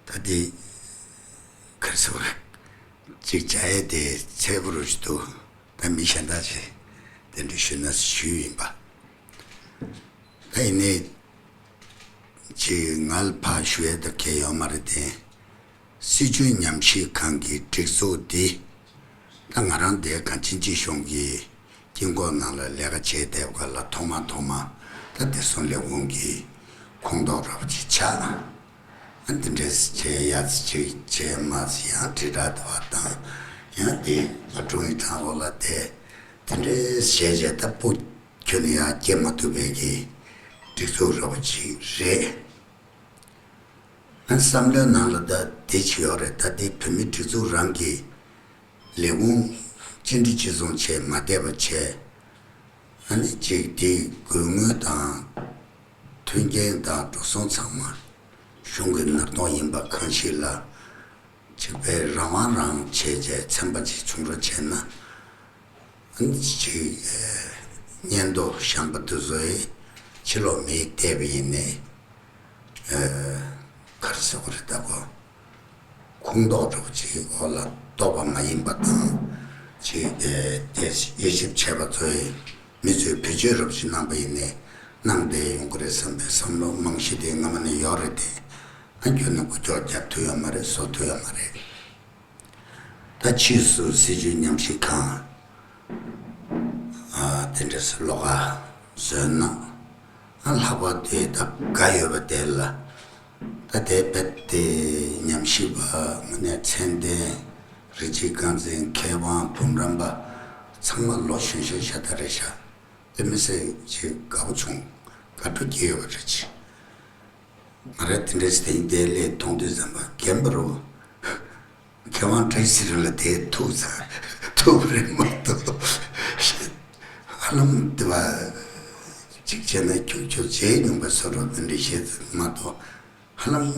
ད་དེ་ག་རེ་ཟེར་བ་རེད། ཅིག་བྱ་ཡས་དེ་ཚད་པོ་རུ་ཞིག་འདུག་ད་མི་གཞན་དག་ཅིག་དེ་འདྲ་ཞུས་ན་ཞུས་ཡིན་པ། ད་ཡིན་ནའི་ཅིག་ང་ལ་ཕར་ཞུ་ཡས་དེ་གལ་ཡོད་མ་རེད་དེ། སྲིད་བྱུས་ཉམས་ཞིབ་ཁང་གི་སྒྲིག་འཛུགས་འདི་ད་ང་རང་དེ་གངས་ཅན་སྐྱིད་གཤོངས་ཀྱི་དཀྱིལ་འཁོར་ནང་ལ་ལས་ཀ་བྱས་བསྡད་པ་ལ་ཐོག་མ་ཐོག་མ་ད་བདེ་སྲུང་ལས་ཁུངས་ཀྱི་ཁོངས་གཏོགས་འདྲ་པོ་ཅིག་ཆགས། ཨ་འདི་འདྲས་བྱས་ཡ་ཅིག་བྱས་མ་ཟིན་ཡང་དྲིལ་བསྒྲགས་དེ་བ་དང་ཡང་དེ་ཨ་ཀྲུང་ཡིག་ཐང་འོག་ལ་བསྡད། དེ་འདྲས་བྱས་བྱས་ད་སྤུ་ཁྱོན་ནས་ཡང་སྐྱེ་མ་ཐུབ་པའི་གི་སྒྲིག་འཛུགས་འདྲ་པོ་ཅིག་རེད། ང་བསམ་བློའི་ནང་ལ་ད་དེ་ཅིག་ཡོད་རེད། ད་དེ་བོད་མི་སྒྲིག་འཛུགས་རང་གི་ལས་ཁུངས་གཅིག་སྒྲིལ་གཅིག་བཟུང་བྱས་མ་བསྡད་པ་བྱས། ཨ་ནི་གཅིག་དེ་དགོས་དངུལ་དང་མཐུན་རྐྱེན་དང་འགྲོ་སོང་ཚང་མ་གཞུང་གི་ནར་གཏོང་ཡིན་པ་གང་ཞིག་ལ་གཅིག་པའི་རང་དབང་རང་བྱས་བྱས་ཚན་པ་ཅིག་བྱུང་རོགས་བྱས་ན། ཅིག་སྙན་ཐོ་བཞེངས་པ་དེ་ཚོའི་ཕྱི་ལོགས་མིས་བལྟས་པ་ཡིན་ནའི། ག་རེ་ཟེར་དགོས་རེད་ད་གོ། ཁུངས་གཏོགས་འདྲ་པོ་ཅིག་འོག་ལ་གཏོགས་པ་མ་ཡིན་པ་དང་། ཅིག་དེ་དབྱེ་ཞིབ་བྱས་པ་ཚོའི་མི་ཚོས་བེད་སྤྱོད་འདྲ་པོ་ཅིག་གནང་པ་ཡིན་ནའི་གནང་བསྡད་ཡོང་གི་རེད་བསམ་པའི་བསམ་བློ་རྨང་གཞི་དེ་སྔ་མ་ནས་ཡོད་རེད་དེ། ཨ་ཁྱོན་ནས་འགུལ་སྐྱོད་རྒྱབ་ཐུབ་ཡོད་མ་རེད། བཟོ་ཐུབ་ཡོད་མ་རེད། ད་ཕྱིས་སུ་སྲིད་བྱུས་ཉམས་ཞིབ་ཁང་ཨ་དེ་འདྲ་སེ་ལོགས་ཀ་བཟོས་ན། ཨ་ལྷག་པར་དུ་ད་དགའ་ཡོད་པ་དེ་ལ། ད་དེ་རྦད་དེ་ཉམས་ཞིབ་པ་དངོས་གནས་མཚན་ལྡན་རིགས་གཅིག་རྐང་འཛིན་མཁས་དབང་བུམ་རམས་པ་ཚང་མ་ལོ་གཞོན་གཞོན་ཤ་སྟག་རེད་ཤག་དེ་མི་སེར་ཅིག་དགའ་པོ་བྱུང་། དགའ་སྤྲོ་སྐྱེས་ཡོད་པ་རེད་ཅིག་ང་རང་དེ་འདྲ་ཞིག་དེ་ཡིན་དེ་ལས་མཐོང་དུས་ཙམ་པ་རྒན་པ་རུ། མཁས་དབང་བཀྲ་ཤིས་ཚེ་རིང་ལ་དེ་ཐུག་ཚར་ཐུག་པ་རེད་མ་གཏོགས། ཧ་ལམ་དེ་བ་གཅིག་བྱས་ན་ཁྱུག་ཁྱུག་བྱས་མྱོང་པའི་བཟོ་འདྲ་དེ་འདྲ་བཤད་ཚར་མ་གཏོགས། ཧ་ལམ་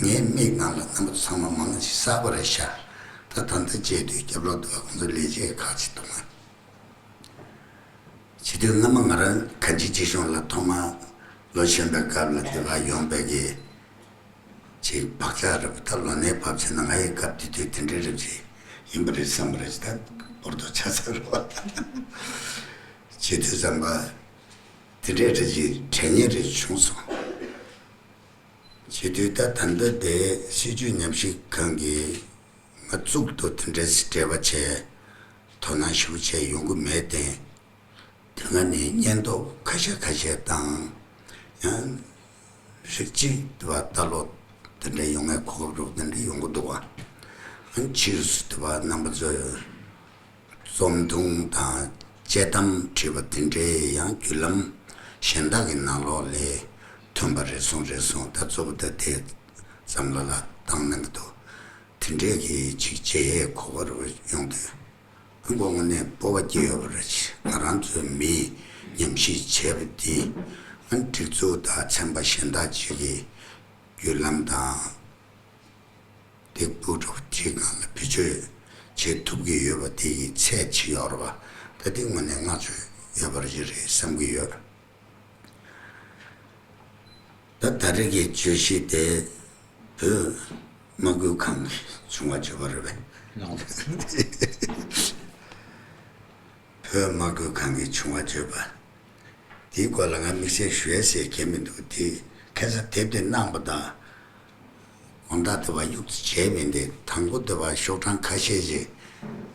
ངའི་མིག་ནང་ལ་རྣམ་པ་ཚང་མ་མང་ཆེ་གསར་པ་རེད་ཤག་ད་ད་ལྟ་བྱས་དུས་རྒྱབ་ལོག་དེ་བ་ཁོང་ཚོ་ལས་བྱེད་ཁག་ཅིག་འདུག་ང་། བྱེད་དུས་སྔ་མ་ང་རང་གངས་ཅན་སྐྱིད་གཤོངས་ལ་ཐོག་མ་ལོ་གཞོན་པའི་སྐབས་ལ་འདི་ག་ཡོང་པའི་གི་ཅིག་བག་ཆགས་རེད་པ། ད་ལོ་ནའི་བབ་བྱས་ན་ང་ཡི་སྐབས་དེ་དུས་དེ་འདྲའི་རེད་ཅིག་ཡིན་པ་རེད་བསམ་པ་རེད་ཅིག་ད་བོར་དོ་ཆ་ཚ་རེད་པ། བྱེད་དུས་ཙམ་པ་དེ་འདྲའི་རེད་ཅིག་དྲན་ཉེ་རེད་བྱུང་སོང་། བྱེད་དུས་ད་ད་ལྟ་དེ་སྲིད་བྱུས་ཉམས་ཞིབ་ཁང་གི་ང་གཙུག་ཏུ་དེ་འདྲའི་འབྲེལ་བ་བྱས་དོ་སྣང་ཞིབ་པོ་བྱས་ཡོང་གི་མེད་དེ། དེ་སྔ་ནས་སྙན་ཐོ་ཁ་ཤས་ཁ་ཤས་དང་། ཡང་རིགས་གཅིག་དེ་བ་ལྟ་ཀློག་དེ་འདྲ་ཡོང་བའི་གོ་སྐབས་རུ་དེ་འདྲ་ཡོང་གི་འདུག་བ། ཕྱིས་སུ་དེ་བ་རྣམ་པ་ཚོས་རྩོམ་ཐུང་དང་དཔྱད་གཏམ་བྲིས་པ་དེ་འདྲའི་ཡང་བརྒྱུད་ལམ་གཞན་དག་གི་ནང་ལོགས་ལས་ཐོན་པ་རེ་ཟུང་རེ་ཟུང་ད་གཙོ་བོ་ད་དེ་བསམ་བློ་ལ་བཏང་གནང་གི་འདུག་དེ་འདྲས་ཀྱི་ཅིག་བྱེད་ཡས་གོ་བ་རུ་ཡོང་དུས། ཨ་ཁོ་དངོས་གནས་སྤོབས་པ་སྐྱེ་ཡོད་པ་རེད། ང་རང་ཚོའི་མིས་ཉམས་ཞིབ་བྱས་པ་འདི་ སྒྲིག་འཛུགས་དང་ཚན་པ་གཞན་དག་ཅིག་གི་བརྒྱུད་ལམ་དང་། དེ་སྤུ་གྲོགས་ཅིག་སྒང་ལ་བེད་སྤྱོད་བྱེད་ཐུབ་ཀྱི་ཡོད་པ་དེ་ཡི་ཚད་ཅིག་ཡོད་རེད་པ། ད་དེ་དངོས་གནས་བསྔགས་བརྗོད་ཡོད་པ་ཞིག་རེད་བསམ་གྱི་ཡོད། ད་ད་རེས་ཀྱི་བརྗོད་གཞི་དེ་བོད་དམག་ཁུལ་ཁང་གི་བྱུང་བ་བརྗོད་པ་རེད་པས། བོད་དམག་ཁུལ་ཁང་གི་བྱུང་བ་བརྗོད་པ། དེའི་སྐོར་ལ་ང་དམིགས་བསལ་ཞུ་ཡ་ཟེར་མཁན་མི་འདུག་དེ་ཁ་སང་དེབ་དེ་གནང་པ་དང་། དགོང་དག་དེ་བ་གཡུག་ཙམ་བྱས་མིན་ཏེ། དང་པོ་དེ་བ་ཤོག་གྲངས་ཁ་ཤས་ཤིག་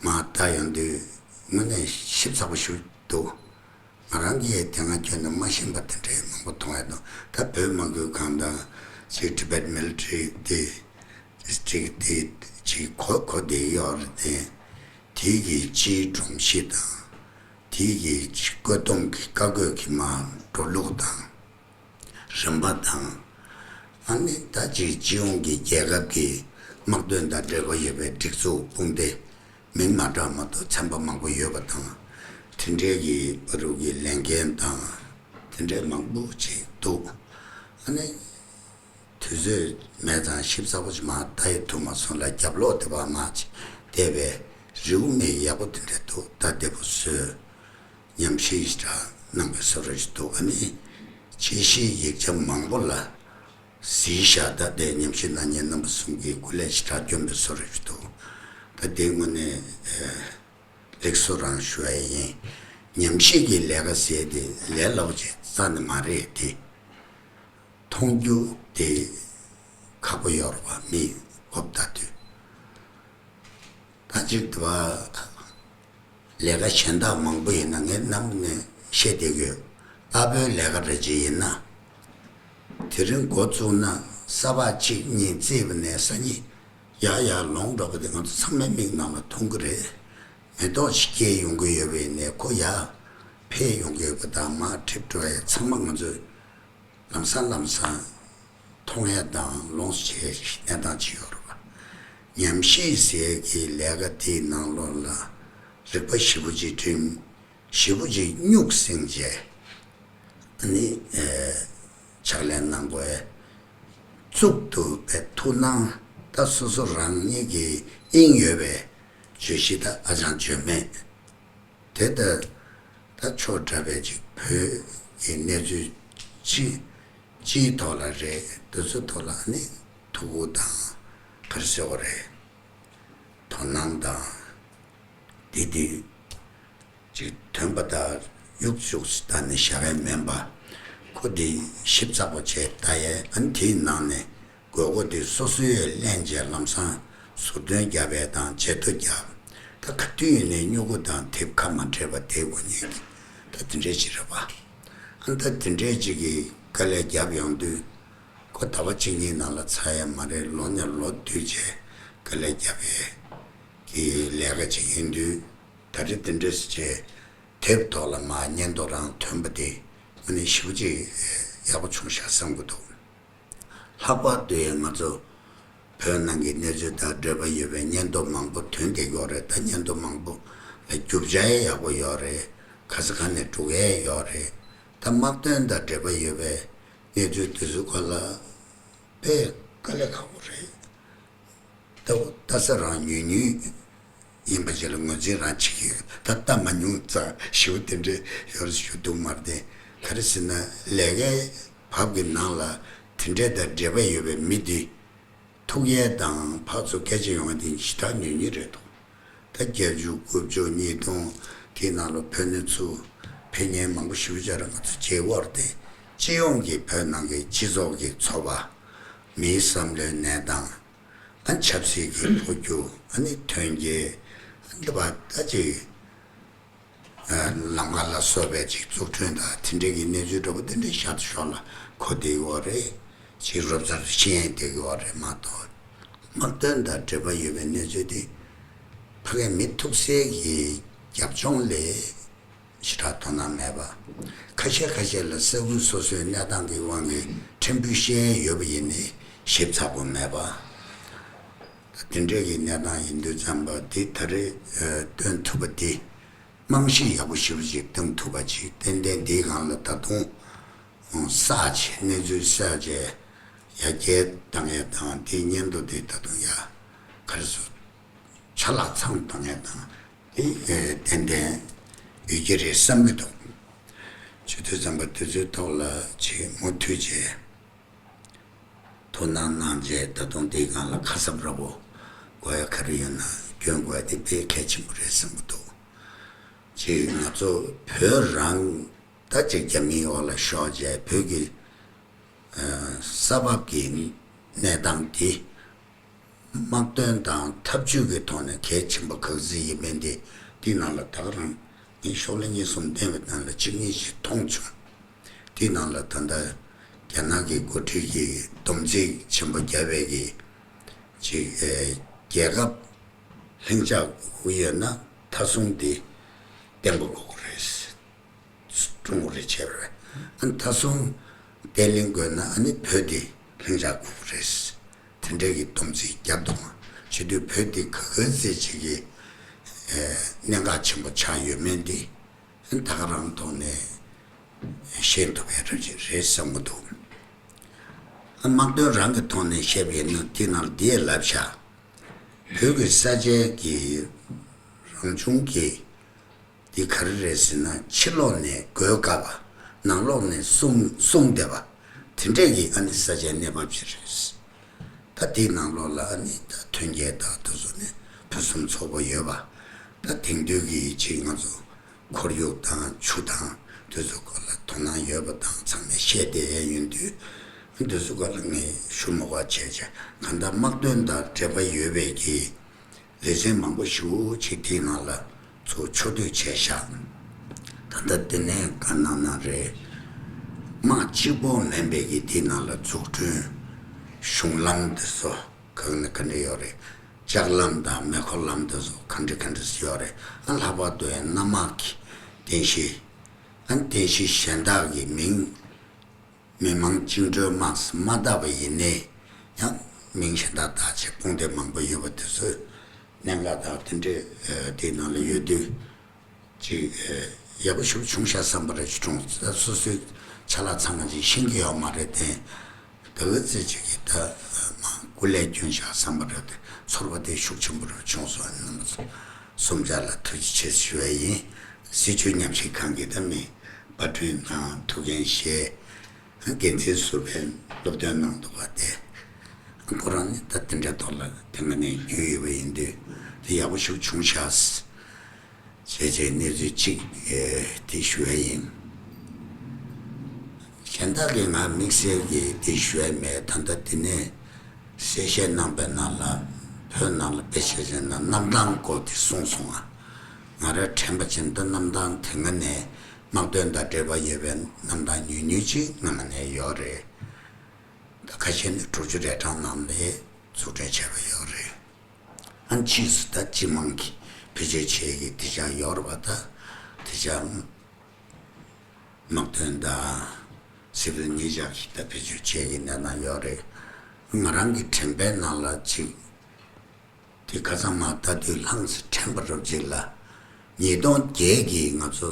མར་བལྟ་ཡོང་དུས་དངོས་གནས་ཞིབ་ཚགས་པོ་ཞིག་འདུག་ང་རང་གིས་དེ་སྔ་ཁྱོན་ནས་མ་ཤེས་པ་དེ་འདྲའི་མང་པོ་མཐོང་ཡ་དང་། ད་བོད་དམག་ཁུལ་ཁང་དང་ཅིག་Tibet Military དེ་ཅིག་དེ་ཅིག་གོ་གོ་བསྡད་ཡོད་རེད་དེ། དེ་གི་སྤྱིའི་སྒྲོམ་གཞི་དང་། དེ་གི་བཀོད་གཏོང་གི་བཀའ་བཀོད་ཀྱི་མར་འགྲོ་ལུགས་དང་། རིམ་པ་དང་། ཨ་ནི་ད་ཅིག་སྤྱི་ཡོངས་ཀྱི་རྒྱལ་ཁབ་ཀྱི་དམག་དོན་དང་འབྲེལ་བ་ཡོད་པའི་སྒྲིག་འཛུགས་དཔུང་སྡེ་མིང་མ་གྲགས་མ་གཏོགས་ཚན་པ་མང་པོ་ཡོད་པ་དང་། དེ་འདྲའི་གི་བར་དུ་གི་ལས་འགན་དང་དེ་འདྲའི་མང་པོ་ཅིག་འདུག་ཨ་ནི་དུས་ཚོད་མེད་ཙང་ཞིབ་ཚགས་པོ་ཅིག་མར་ལྟ་ཡི་ཐུབ་མ་སོང་ལ། རྒྱབ་ལོགས་དེ་བ་མར་ཅིག་བལྟས་པས་རེའུ་མིག་ཡག་པོ་དེ་འདྲ་འདུག་ད་བདེ་པོ་བཟོས། ཉམས་ཞིབ་ཞེ་དྲག་གནང་བའི་བཟོ་འདྲ་ཞིག་འདུག་ཨ་ནི་དཔྱད་གཞིའི་ཡིག་ཆ་མང་པོ་ལ་གཟིགས་བཞག་ད་ལྟའི་ཉམས་ཞིབ་གནང་མཁན་རྣམ་པ་གསུམ་གྱིས་སྐུ་ལས་ཞེ་དྲག་བསྐྱོན་པའི་བཟོ་འདྲ་ཞིག་འདུག་ད་དེ་དངོས་གནས་ལེགས་སོ་རང་ཞུ་ཡ་ཡིན། ཉམས་ཞིབ་ཀྱི་ལས་ཀ་ཟེར་དེ་ལས་སླ་པོ་ཅིག་རྩ་ནས་མ་རེད་དེ། མཐོང་རྒྱུ་དེ་ཁག་པོ་ཡོད་རེད་པ། མི་འོབ་ལྟ་དུས། ད་ཅིག་དུ་བ་ལས་ཀ་གཞན་དག་མང་པོ་ཡིན་ན་ངས་ནམ་ནས་བཤད་བསྡད་ཀྱི་ཡོད། ཨ་ཕོའི་ལས་ཀ་རེ་ཅིག་ཡིན་ན། དེ་རིང་འགོ་བཙུགས་ན་ས་ཕག་གཅིག་གཉིས་བརྩིས་པ་ནས་སང་ཉིན་ཡར་ཡར་ལོངས་འགྲོ་གི་དེ་ང་ཚོ་ཚང་མའི་མིག་ནང་ལ་མཐོང་གི་རེད། མེ་ཏོག་ཅིག་སྐྱེས་ཡོང་གི་ཡོད་པ་ཡིན་ནའི་ཁོ་ཡར་འཕེལ་ཡོང་གི་ཡོད་པ་དང་མར་འགྲིབ་འགྲོ་ཡ་ཚང་མ་ང་ཚོས་ལམ་སང་ལམ་སང་མཐོང་ཡ་དང་ལོངས་སུ་སྤྱད་ཡ་གི་གནས་སྟངས་ཅིག་ཡོད་རེད་པ། ཉམས་ཞིབ་ཟེར་གྱི་ལས་ཀ་དེའི་ནང་ལོགས་ལ་རིག་པ་ཞེ་པོ་ཅིག་བསྒྲིམས། ཞེ་པོ་ཅིག་སྨྱུག་བསྲིངས་བྱས། ཨ་ནི་ཨེ་ཕྱག་ལས་གནང་དགོས། གཙུག་ཏུ་དཔེ་ཐུགས་སྣང་ད་སོ་སོ་རང་ཉིད་ཀྱི་དབྱིངས་ཡོད་པའི་བརྗོད་གཞི་ད་ཨ་ཅང་བརྗོད་མེད། དེ་ལྟར་ད་ཕྱོགས་འདྲ་བའི་ཅིག་བོད་ཀྱི་གནས་ཚུལ་སྤྱི་སྤྱིའི་ཐོག་ལ་རེད། དེ་ཚོའི་ཐོག་ལ་ཨ་ནི་ཐུགས་ཁུར་དང་ག་རེ་ཟེར་དགོས་རེད། དོ་སྣང་དང་། འདི་འདི་ཅིག་ཐོན་པ་དང་གཡུག་གཅུག་ཙམ་ལྟ་ནས་བཞག་ཡ་མིན་པ། ཁོ་འདི་ཞིབ་ཚགས་པོ་བྱས་ལྟ་ཡས། ཨ་ནི་དེའི་ནང་ནས་དགོས་མཁོ་དེ་སོ་སོའི་ལེན་བྱས་ལམ་སང་ཟུར་འདོན་རྒྱབ་ཡས་དང་བརྗེ་ཐོ་རྒྱབ། ད་ག་དུས་ཡིན་ནའི་སྨྱུ་གུ་དང་དེབ་ཁ་མ་བྲལ་བ་དེ་དགོས་ཉེན་གྱི་ད་དེ་འདྲས་ཅིག་རེད་པ། ཨ་ནི་ད་དེ་འདྲས་ཅིག་གི་དཀའ་ལས་རྒྱབ་ཡོང་དུས། ཁོ་ཟླ་བ་གཅིག་གཉིས་ནང་ལ་ཚར་ཡ་མ་རེད། ལོ་ནས་ལོ་བསྟུད་བྱས་དཀའ་ལས་རྒྱབ་ཡས་ཀྱི་ལས་ཀ་ཅིག་ཡིན་དུས། ད་རེས་དེ་འདྲས་བྱས་དེབ་ཐོག་ལ་མར་སྙན་ཐོ་རང་ཐོན་པ་དེ་དངོས་གནས་ཞེ་པོ་ཅིག་ཡག་པོ་བྱུང་ཤག་བསམ་གྱི་འདུག་ལྷག་པར་དུ་ཡང་ང་ཚོ་བོད་ནང་གི་གནས་ཚུལ་དང་འབྲེལ་བ་ཡོད་པའི་སྙན་ཐོ་མང་པོ་ཐོན་བསྡད་ཀྱི་ཡོད་རེད། ད་སྙན་ཐོ་མང་པོ་ལ་རྒྱུ་ཆ་ཡང་ཡག་པོ་ཡོད་རེད། ག་ས་ག་ནས་སྒྲུག་ཡས་ཡོད་རེད། ད་དམག་དོན་དང་འབྲེལ་བ་ཡོད་པའི་གནས་ཚུལ་དེ་ཚོའི་སྐོར་ལ་དཔེ་དཀའ་ལས་ཁག་པོ་རེད། ལྟ་བུ་ལྟ་ས་རང་ཉུང་ཉུང་ཡིན་པ་ཅིག་ལ་ངོས་འཛིན་རང་བྱེད་ཀྱི་ཡོད། ད་ལྟ་མ་མྱོང་ཙང་ཞེ་པོ་དེ་འདྲའི་ཡོད་རེད་ཞུ་འདུག་མ་རེད་དེ། ག་རེ་ཟེར་ན་ལས་ཀའི་བབ་ཀྱི་ནང་ལ་དེ་འདྲའི་དང་འབྲེལ་བ་ཡོད་པའི་མི་དེ་ཐུག་ཡས་དང་ཕར་ཚུར་སྐད་ཆ་ཡོང་ཡས་དེ་ཞེ་དྲག་ཉུང་ཉུང་རེད་འདུག་ད་བརྒྱད་ཅུ་དགུ་བཅུ་ཉིས་སྟོང་དེའི་ནང་ལ་བོད་ནས་ཚུར་ཕེབས་མཁན་མང་པོ་ཞེ་པོ་ཅིག་རེད། ང་ཚོ་བརྗེ་བོར་དེ་སྤྱི་ཡོངས་ཀྱི་བོད་ནང་གི་སྤྱི་ཚོགས་ཀྱི་འཚོ་བ། མིའི་བསམ་བློའི་གནས་སྟངས། ཨ་ཆབ་སྲིད་ཀྱི་འཕོ་འགྱུར། ཨ་ནི་ཐོན་སྐྱེད། ཨ་འདི་བ་ད་ཅིག་ལམ་ཁ་ལ་སོགས་པའི་ཅིག་འཛུགས་སྐྲུན་དང་དེ་འདྲའི་གི་གནས་ཚུལ་འདྲ་པོ་དེ་འདྲའི་ཤར་དུ་ཤོར་ལ་གོ་བསྡད་ཡོད་རེད། ཅིག་རོབ་ཙམ་ཤེས་ཡོན་བསྡད་ཡོད་རེད་མ་གཏོགས། དམག་དོན་དང་འབྲེལ་བ་ཡོད་པའི་གནས་ཚུལ་དེ་ཕ་གིའི་མི་ཐུག་སའི་གི་རྒྱབ་ལྗོངས་ལས་ཞེ་དྲག་དོ་སྣང་མེད་པ། ཁ་ཤས་ཁ་ཤས་ལ་ས་ཁུལ་སོ་སོའི་གནས་སྟངས་ཀྱི་དབང་གིས་ཕྲན་བུ་ཤེས་ཡོད་པ་ཡིན་ནའི་ཞིབ་ཚགས་པོ་མེད་པ། དེ་འདྲའི་གི་གནས་སྟངས་ཡིན་དུས་ཙམ་པ་འདི་ད་རེས་ཨ་སྟོན་ཐུབ་པ་འདི་རྨང་གཞི་ཡག་པོ་ཞེ་པོ་ཅིག་བཏིང་ཐུབ་པ་ཅིག་ཏན་ཏན་འདིའི་སྒང་ལ་ད་དུང་ བསགས་བྱས་གནས་ཚུལ་བསགས་བྱས་ཡར་རྒྱས་བཏང་ཡས་དང་དེའི་སྙན་ཐོ་དེ་ད་དུང་ཡ་ག་རེ་ཟེར་ཆ་ལག་ཚང་བཏང་ཡས་དང་དེ་ཏན་ཏན་ཡོད་ཀྱི་རེད་བསམ་གྱི་འདུག་བྱེད་དུས་ཙམ་པ་དེ་ཚོའི་ཐོག་ལ་ཅིག་མུ་མཐུད་བྱས། ཐུགས་སྣང་གནང་རྗེས་ད་དུང་དེའི་སྒང་ལ་ཁ་གསབ་འདྲ་པོ་དགོས་ཡ་ག་རེ་ཡོད་ན་སྐྱོན་དགོས་ཡ་དེ་དཔེ་གལ་ཆེན་པོ་རེད་བསམ་གྱི་འདུག་ཅིག་ང་ཚོ་བོད་རང་ད་ཅིག་རྒྱ་མིའི་འོག་ལ་ཤོར་རྗེས་བོད་ཀྱི་ས་བབ་ཀྱི་གནས་སྟངས་དེ་དམག་དོན་དང་འཐབ་ཇུས་ཀྱི་ཐོག་ནས་གལ་ཆེན་པོ་ག་ཚོད་ཡིན་མིན་དེ་དེའི་ནང་ལ་ད་ག་རང་ངས་ཤོག་ལྷེ་གཉིས་གསུམ་བསྟན་པའི་ནང་ལ་གཅིག་གཉིས་ཤིག་མཐོང་བྱུང་། དེའི་ནང་ལ་ད་ལྟ་རྒྱ་ནག་གི་འགོ་ཁྲིད་ཀྱིས་སྡོམ་རྩིས་ཆེན་པོ་བརྒྱབ་པའི་གི་ཅིག་ཨེ་རྒྱལ་ཁབ་ལྷིང་འཇགས་དགོས་ཀྱི་ཡོད་ན་མཐའ་སྲུང་དེ་བརྟན་པོ་དགོས་ཀྱི་རེད། ཀྲུང་གོ་རེ་བྱས་པ་རེད། ཨ་མཐའ་སྲུང་བརྟན་ལྷིང་དགོས་ན་ཨ་ནི་བོད་དེ་ལྷིང་འཇགས་དགོས་ཀྱི་རེད། དེ་འདྲའི་གི་སྡོམ་རྩིས་བརྒྱབ་འདུག་བྱེད་དུས་བོད་དེ་ག་ག་ཚད་ཅིག་གི་ཨེ་གནད་འགག་ཆེན་པོ་ཆགས་ཡོད་མེད་འདི་ད་ག་རང་ཐོག་ནས་ཤེས་ཐུབ་ཡ་རེད་རེད་བསམ་གྱི་འདུག་ཨ་དམག་དོན་རང་གི་ཐོག་ནས་བཤད་པ་ཡིན་ན་དེ་ནང་འདི་ལབ་བཞག་བོད་ཀྱི་ས་ཆའི་གི་རང་བྱུང་གི་འདི་ག་རེ་རེད་ཟེར་ན་ཕྱི་ལོགས་ནས་རྒོལ་དཀའ་བ། ནང་ལོགས་ནས་སྲུང་སྲུང་བསྡད་པ། དེ་འདྲས་ཀྱི་ཨ་ནི་ས་ཆའི་གནས་བབ་ཅིག་རེད། ད་དེའི་ནང་ལོགས་ལ་ཨ་ནི་ད་ཐོན་སྐྱེད་དང་དེ་ཚོ་ནི་ཕུན་སུམ་ཚོགས་པོ་ཡོད་པ། ད་དེང་དུས་ཀྱི་ཅིག་ང་ཚོ་ཁོར་ཡུག་དང་ཆུ་དང་དེ་ཚོ་སྐོར་ལ་དོ་སྣང་ཡོད་པ་དང་ཚང་མས་བཤད་བསྡད་ཡས་ཡིན་དུས་དེ་ཚོ་སྐོར་ལ་ངས་ཞུ་མ་དགོས་བྱས་བྱས་གང་ལྟར་དམག་དོན་དང་འབྲེལ་བ་ཡོད་པའི་གི་ལེ་ཚན་མང་པོ་ཞེ་པོ་ཅིག་དེའི་ནང་ལ་ཚུར་ཕྱོགས་བསྡུས་བྱས་བཞག་ད་ལྟ་དེ་ནས་བཀའ་གནང་གནང་རེད། དམག་གཅིག་པོ་མིན་པའི་གི་དེའི་ནང་ལ་འཛུགས་སྐྲུན་གཞུང་ལམ་དེ་ཚོ་གང་ནས་ག་འདྲ་ཡོད་རེད། ལྕགས་ལམ་དང་མེ་འཁོར་ལམ་དེ་ཚོ་ག་འདྲ་ག་འདྲ་ཡོད་རེད། ཨ་ལྷག་པར་དུ་ཡང་གནམ་དམག་གི་རྟེན་གཞི། ཨ་རྟེན་གཞི་གཞན་དག་གི་མིང་མི་དམངས་བཅིངས་འགྲོལ་དམག་མ་བཏགས་པ་ཡིན་ནའི་ཡང་མིང་གཞན་དག་བཏགས་བྱས་དཔུང་སྡེ་མང་པོ་ཡོད་པ་དེ་ཚོའི་གནད་འགག་དང་དེ་འདྲའི་དེའི་ནང་ལ་ཡོད་དུས་ཅིག་ཡག་པོ་ཞིག་བྱུང་ཤག་བསམ་པ་རེད། ཅི་གྲོང་སོ་སོའི་ཆ་ལག་ཚང་མ་ཅིག་ཤེས་ཀྱི་ཡོད་མ་རེད་དེ། དེ་ག་ཚོད་ཅིག་གིས་ད་མ་སྐུ་ལས་བསྐྱོན་ཤག་བསམ་པ་རེད་དེ། ཚོར་བ་དེ་ཤུགས་ཆེན་པོ་རེ་བྱུང་སོང་། ཨ་ནི་གསུམ་ཆ་ལ་ཐུགས་རྗེ་ཆེ་ཞུ་བ་ཡིན། སྲིད་བྱུས་ཉམས་ཞིབ་ཁང་གི་ད་མི་པར་སྐྲུན་དང་ཐུགས་འགན་བཞེས། འགན་འཛིན་ཟུར་པས་སློབ་སྟོན་གནང་འདུག་པ་དེ། ཁོ་རང་ནི་ད་དེ་འདྲའི་ཐོག་ལ་དེ་སྔ་ནས་རྒྱུས་ཡོད་པ་ཡིན་དུས་དེ་ཡག་པོ་ཞིག་བྱུང་ཤག་ཅེས་བྱས་གནས་ཚུལ་གཅིག་དེ་ཞུ་ཡ་ཡིན། གཞན་དག་གི་ང་དམིགས་བསལ་གྱི་དེ་ཞུ་ཡ་མེད། ད་ལྟ་དེ་ནས་གསལ་བཤད་གནང་པའི་ནང་ལ་བོད་ནང་ལ་དཔེ་ཆ་བཞག་ན་གནམ་ཐང་སྐོར་དེ་གསུངས་སོང་ང་། ང་རང་དྲན་པ་བྱས་ན་ད་གནམ་ཐང་དེ་སྔ་ནས་དམག་དོན་དང་འབྲེལ་བ་ཡོད་པའི་གནམ་ཐང་ཉུང་ཉུང་ཅིག་སྔ་མ་ནས་ཡོད་རེད། ད་ཁ་ཤས་ནི་དྲུག་ཅུ་རེ་གྲངས་ནང་ནས་འཛུགས་སྐྲུན་བྱས་པ་ཡོད་རེད། ཨ་ཕྱིས་སུ་ད་སྤྱི་དམངས་ཀྱི་བེད་སྤྱོད་བྱེད་ཀྱི་དེ་ཅག་ཡོད་རེད་པ། ད་དེ་ཅག་དམག་དོན་དང་སི་བིལ་གཉིས་ཆར་གྱི་ད་བེད་སྤྱོད་བྱེད་ཀྱི་གནས་སྟངས་ཡོད་རེད། ང་རང་གི་དྲན་པའི་ནང་ལ་ཅིག་དེ་ཁ་སང་མ་ལྟ་དུས་ལྷང་ཙམ་དྲན་པ་རབ་ཅིག་ལ་ཉིས་སྟོང་བརྒྱད་ཀྱི་ང་ཚོ་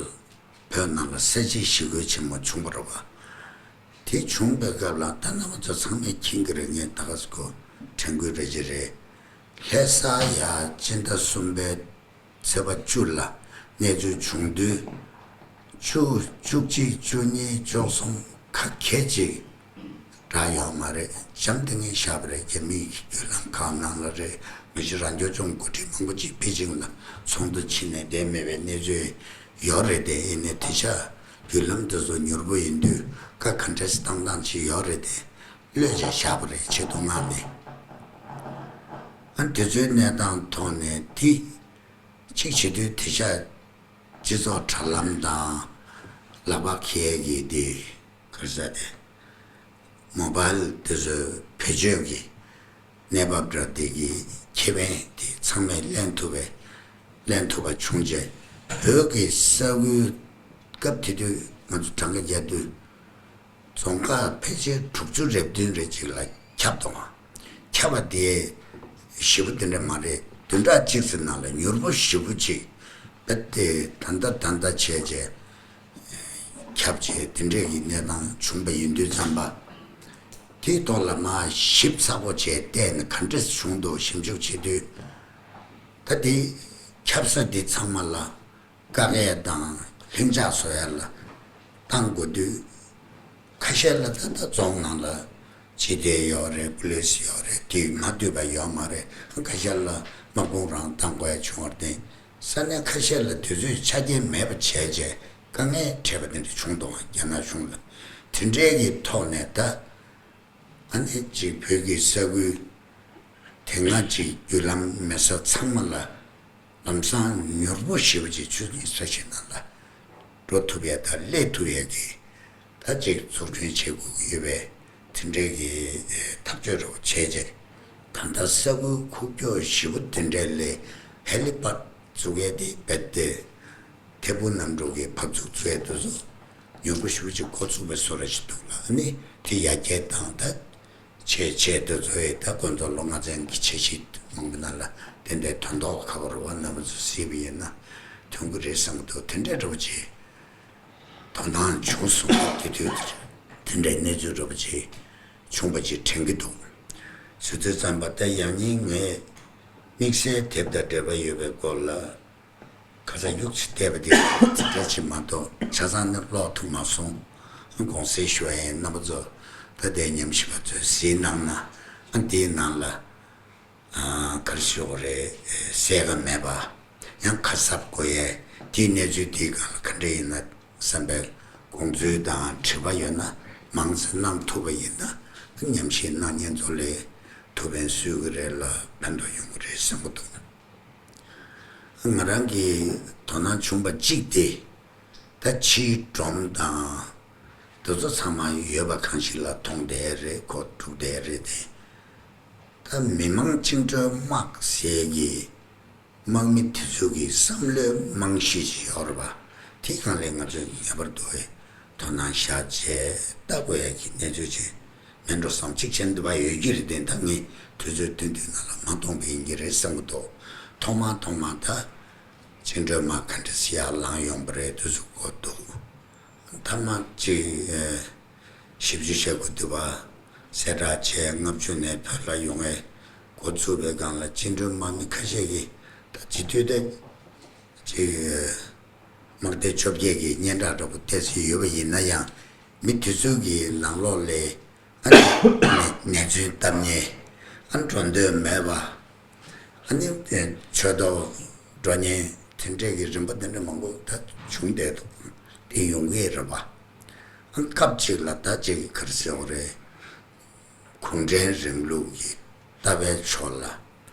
བོད་ནང་ལ་ས་བྱི་ཞི་རྒོལ་ཆེན་མོ་བྱུང་བ་རེད་པ། དེ་བྱུང་པའི་སྐབས་ལ་ད་རྣམ་པ་ཚོ་ཚང་མས་མཁྱེན་གྱི་རེད། ངས་ད་ག་སེ་ཁོ་དྲན་དགོས་རེད་ཅི་རེད། ལྷ་ས་ཡ་སྤྱི་ཟླ་གསུམ་པའི་ཚེས་པ་བཅུ་ལ་གནས་ཚུལ་བྱུང་དུས། བཅུ་བཅུ་གཅིག་བཅུ་གཉིས་བཅུ་གསུམ་ག་གེ་ཅིག་རག་ཡོད་མ་རེད། འཇམ་ཐིང་ངེ་བཞག་པ་རེད། རྒྱ་མིའི་བརྒྱུད་ལམ་ཁག་ནང་ལ་རེད། མི་ཤི་རང་སྐྱོང་ལྗོངས་འགོ་ཁྲིད་མང་པོ་ཅིག་པེ་ཅིང་ལ་ཚོགས་འདུ་ཕྱིན་ནས་བསྡད་མེད་པའི་གནས་ཚུལ་ཡོད་རེད་དེ། ཡིན་ནའི་དེ་ཤ་བརྒྱུད་ལམ་དེ་ཚོ་མྱུར་པོ་ཡིན་དུས་བཀའ་ག་འདྲས་བཏང་སྟངས་ཅིག་ཡོད་རེད་དེ། བློས་བྱས་བཞག་པ་རེད། ཆེད་དུ་མངགས་ནས། ཨ་དེ་ཚོའི་གནས་སྟངས་ཐོག་ནས་དེ་གཅིག་བྱེད་དུས་དེ་ཤ་སྤྱི་ཚོགས་དྲ་ལམ་དང་ལག་པ་འཁྱེར་གྱི་དེ་ག་རེ་ཟེར་དེ། མོ་བཱལ་དེ་ཚོའི་བེད་སྤྱོད་ཀྱི་གནས་བབ་འདྲ་དེ་གི་ཁེ་ཕན་དེ་ཚང་མས་ལེན་ཐུབ་པའི་ལེན་ཐུབ་པ་བྱུང་རྗེས། བོད་ཀྱི་ས་ཁུལ་སྐབས་དེ་དུས་ང་ཚོ་གྲངས་ཀ་རྒྱག་དུས་རྫོང་ཁག་ཕལ་ཆེར་དྲུག་ཅུ་རེ་བདུན་རེ་ཅིག་ལ་ཁྱབ་འདུག་ཨང་། ཁྱབ་པ་དེ་ཞེ་པོ་དེ་འདྲ་མ་རེད། བདུན་ཕྲག་གཅིག་ཙམ་ནང་ལ་མྱུར་པོ་ཞེ་པོ་ཅིག་བེད་དེ་ད་ལྟ་ད་ལྟ་བྱས་རྗེས། ཁྱབ་ བྱས་དེ་འདྲས་ཀྱི་གནས་སྟངས་བྱུང་པ་ཡིན་དུས་ཙམ་པ། དེའི་ཐོག་ལ་མར་ཞིབ་ཚགས་པོ་བྱས་བལྟས་ནས་ག་འདྲས་བྱུང་འདུག་ཞིབ་འཇུག་བྱེད་དུས། ད་དེ་ཁྱབ་ས་འདི་ཚང་མ་ལ་བཀག་ཡས་དང་ལྷིང་འཇགས་བཟོ་ཡས་ལ་བཏང་དགོས་དུས། ཁ་ཤས་ལ་ད་ལྟ་རྫོང་ནང་ལ་སྤྱི་བདེ་ཡོད་རེད། པུ་ལིས་ཡོད་རེད། དེ་མ་འདུས་པ་ཡོད་མ་རེད། ཁ་ཤས་ལ་དམག་དཔུང་རང་བཏང་དགོས་ཡ་བྱུང་བར་བརྟེན། ས་གནས་ཁ་ཤས་ལ་དུས་ཚོད་ཆ་རྐྱེན་མེད་པ་བྱས་རྗེས་དཀའ་ངལ་འཕྲད་པ་དེ་འདྲ་བྱུང་འདུག་རྒྱ་ནག་གཞུང་ལ། དེ་འདྲའི་གི་ཐོག་ནས་ད་ཨ་ནི་གཅིག་བོད་ཀྱི་ས་ཁུལ་དེ་སྔ་གཅིག་བརྒྱུད་ལམ་མེད་ས་ཚང་མ་ལ་ལམ་སང་མྱུར་པོ་ཞེ་པོ་ཅིག་ཆུ་ཚོད་ཉི་ཤུ་རྩ་བཞི་ནང་ལ་འགྲོ་ཐུབ་ཡས་དང་སླེབས་ཐུབ་ཡས་ཀྱི་ད་ཅིག་འཛུགས་སྐྲུན་བྱེད་དགོས་ཀྱི་ཡོད་པས། དེ་འདྲའི་གི་ཐག་གཅོད་རོགས་བྱས་རྗེས། ད་ལྟ་ས་ཁུལ་ཁུག་ཀྱོག་ཞེ་པོ་དེ་འདྲའི་ལ་ཧེ་ལི་པད་བཙུགས་ཡས་དེ་རྦད་དེ་ཐད་འཕུར་གནམ་གྲུ་གི་བབས་ཚུགས་བཙུགས་ཡས་དེ་ཚོ་མྱུར་པོ་ཞེ་པོ་ཅིག་འགོ་བཙུགས་པའི་བཟོ་འདྲ་ཞིག་འདུག་ལ། ཨ་ནི་དེ་ཡར་རྒྱས་བཏང་ད། བྱས་བྱས་དེ་ཚོ་ཡི་ད་ཁོང་ཚོ་ལོ་ལྔ་ཚན་གྱི་འཆར་གཞི་མང་པོ་ནང་ལ་ཏན་ཏན་དོན་ཐོག་ཁ་པོ་རུ་བ་རྣམ་པ་ཚོ་གཟིགས་པ་ཡིན་ན་ཐོན་གྱི་རེད་བསམ་གྱི་འདུག་དེ་འདྲའི་འདྲ་པོ་ཅིག་དོ་སྣང་བྱུང་སོང་། དེ་དུས་དེ་འདྲའི་གནས་ཚུལ་འདྲ་པོ་ཅིག་བྱུང་པ་ཅིག་དྲན་གྱི་འདུག་བྱས་དུས་ཙམ་པ་ད་ཡང་སྙིང་ངས་དམིགས་བསལ་དེབ་དང་འབྲེལ་བ་ཡོད་པའི་སྐོར་ལ། ཁ་སང་ཡུག་ཅིག་བལྟས་པ་དེ་ཚིག་ཕྲད་ཅིག་མ་གཏོགས་ཆ་ཚང་ནི་ཀློག་ཐུབ་མ་སོང་། དགོངས་སེལ་ཞུ་བ་ཡིན། རྣམ་པ་ཚོ་ད་ལྟའི་ཉམས་ཞིབ་པ་ཚོས་གཟིགས་གནང་ན། ཨ་འདིའི་ནང་ལ་ཨ་ག་རེ་ཞུ་དགོས་རེད། གསལ་ཁ་མེད་པ། ཡང་ཁ་གསབ་དགོས་ཡས་དེའི་གནས་ཚུལ་དེའི་སྒང་ལ་ག་འདྲ་ཡིན་ན་བསམ་པའི་དགོངས་ཚུལ་དང་དྲི་བ་ཡོད་ན་མང་ཙམ་གནང་ཐུབ་པ་ཡིན་ན། ཉམས་ཞིབ་གནང་མཁན་ཚོ་ལ་ཐུགས་ཕན་གསོས་ཀྱི་རེད་ལ་ཕན་ཐོགས་ཡོང་གི་རེད་བསམ་གྱི་འདུག་ང་རང་གིས་དོ་སྣང་བྱུང་བ་གཅིག་དེ། ད་ཕྱིའི་སྒྲོམ་དང་དེ་ཚོ་ཚང་མ་ཡོད་པ་གང་ཞིག་ལ་མཐོང་བསྡད་རེད། གོ་སྒྲུབ་བསྡད་རེད་དེ། ད་མི་མང་བཅིངས་འགྲོལ་དམག་ཟེར་གྱི་དམག་མི་དེ་ཚོ་གི་བསམ་བློའི་རྨང་གཞི་ཞིག་ཡོད་རེད་པ། དེའི་སྒང་ལ་ང་ཚོས་ངེས་པར་དུ་དོ་སྣང་བཞག་བྱས་ལྟ་དགོས་ཡ་གི་གནས་ཚུལ་ཅིག་མིན་འགྲོ་བསམ། གཅིག་བྱས་ན་འདི་པར་ཡོད་ཀྱི་རེད་དེ། ད་ངས་དུས་ཚོད་ཐུང་ཐུང་ནང་ལ་མ་མཐོང་པ་ཡིན་གྱི་རེད་བསམ་གྱི་འདུག་ཐོག་མར་ཐོག་མར་ད་བཅིངས་འགྲོལ་དམག་ག་འདྲ་སེ་ཡར་ལངས་ཡོང་པ་རེད། དེ་ཚོ་གོ་འདུག་མཐའ་མ་གཅིག་ཨེ་ཞིབ་འཇུག་བྱེད་དགོས་འདུག་པ། གསལ་བསྒྲགས་བྱས་ལྔ་བཅུ་ནས་བོད་ལ་ཡོང་བའི་འགོ་ཚུགས་པའི་སྒང་ལ་བཅིངས་འགྲོལ་དམག་མི་ཁ་ཤས་ཀྱིས་ད་སྤྱི་འཐུས་དེ་གཅིག་དམག་སྡེ་བཅོ་བརྒྱད་ཀྱི་སྙན་གྲགས་འདྲ་པོ་ཏོག་ཙམ་ཡོད་པ་ཡིན་ན་ཡང་། མི་དེ་ཚོ་གི་ནང་ལོགས་ལ་ཨ་ནི་ནད་རྫུན་བཏབ་མཁན། ཨ་ནི་འགྲོ་འདོད་མེད་པ། ཨ་ནི་ཆོས་ཐོག་འགྲོ་མཁན་དེ་འདྲས་ཀྱི་རིམ་པ་དེ་འདྲ་མང་པོ་ད་བྱུང་བསྡད་འདུག་དེ་ཡོང་གི་རེད་པ། ཨ་ནི་སྐབས་གཅིག་ལ་ད་ཅིག་ག་རེ་ཟེར་དགོས་རེད། གུང་ཁྲན་རིང་ལུགས་ཀྱི་ལྟ་བའི་ཕྱོགས་ལ་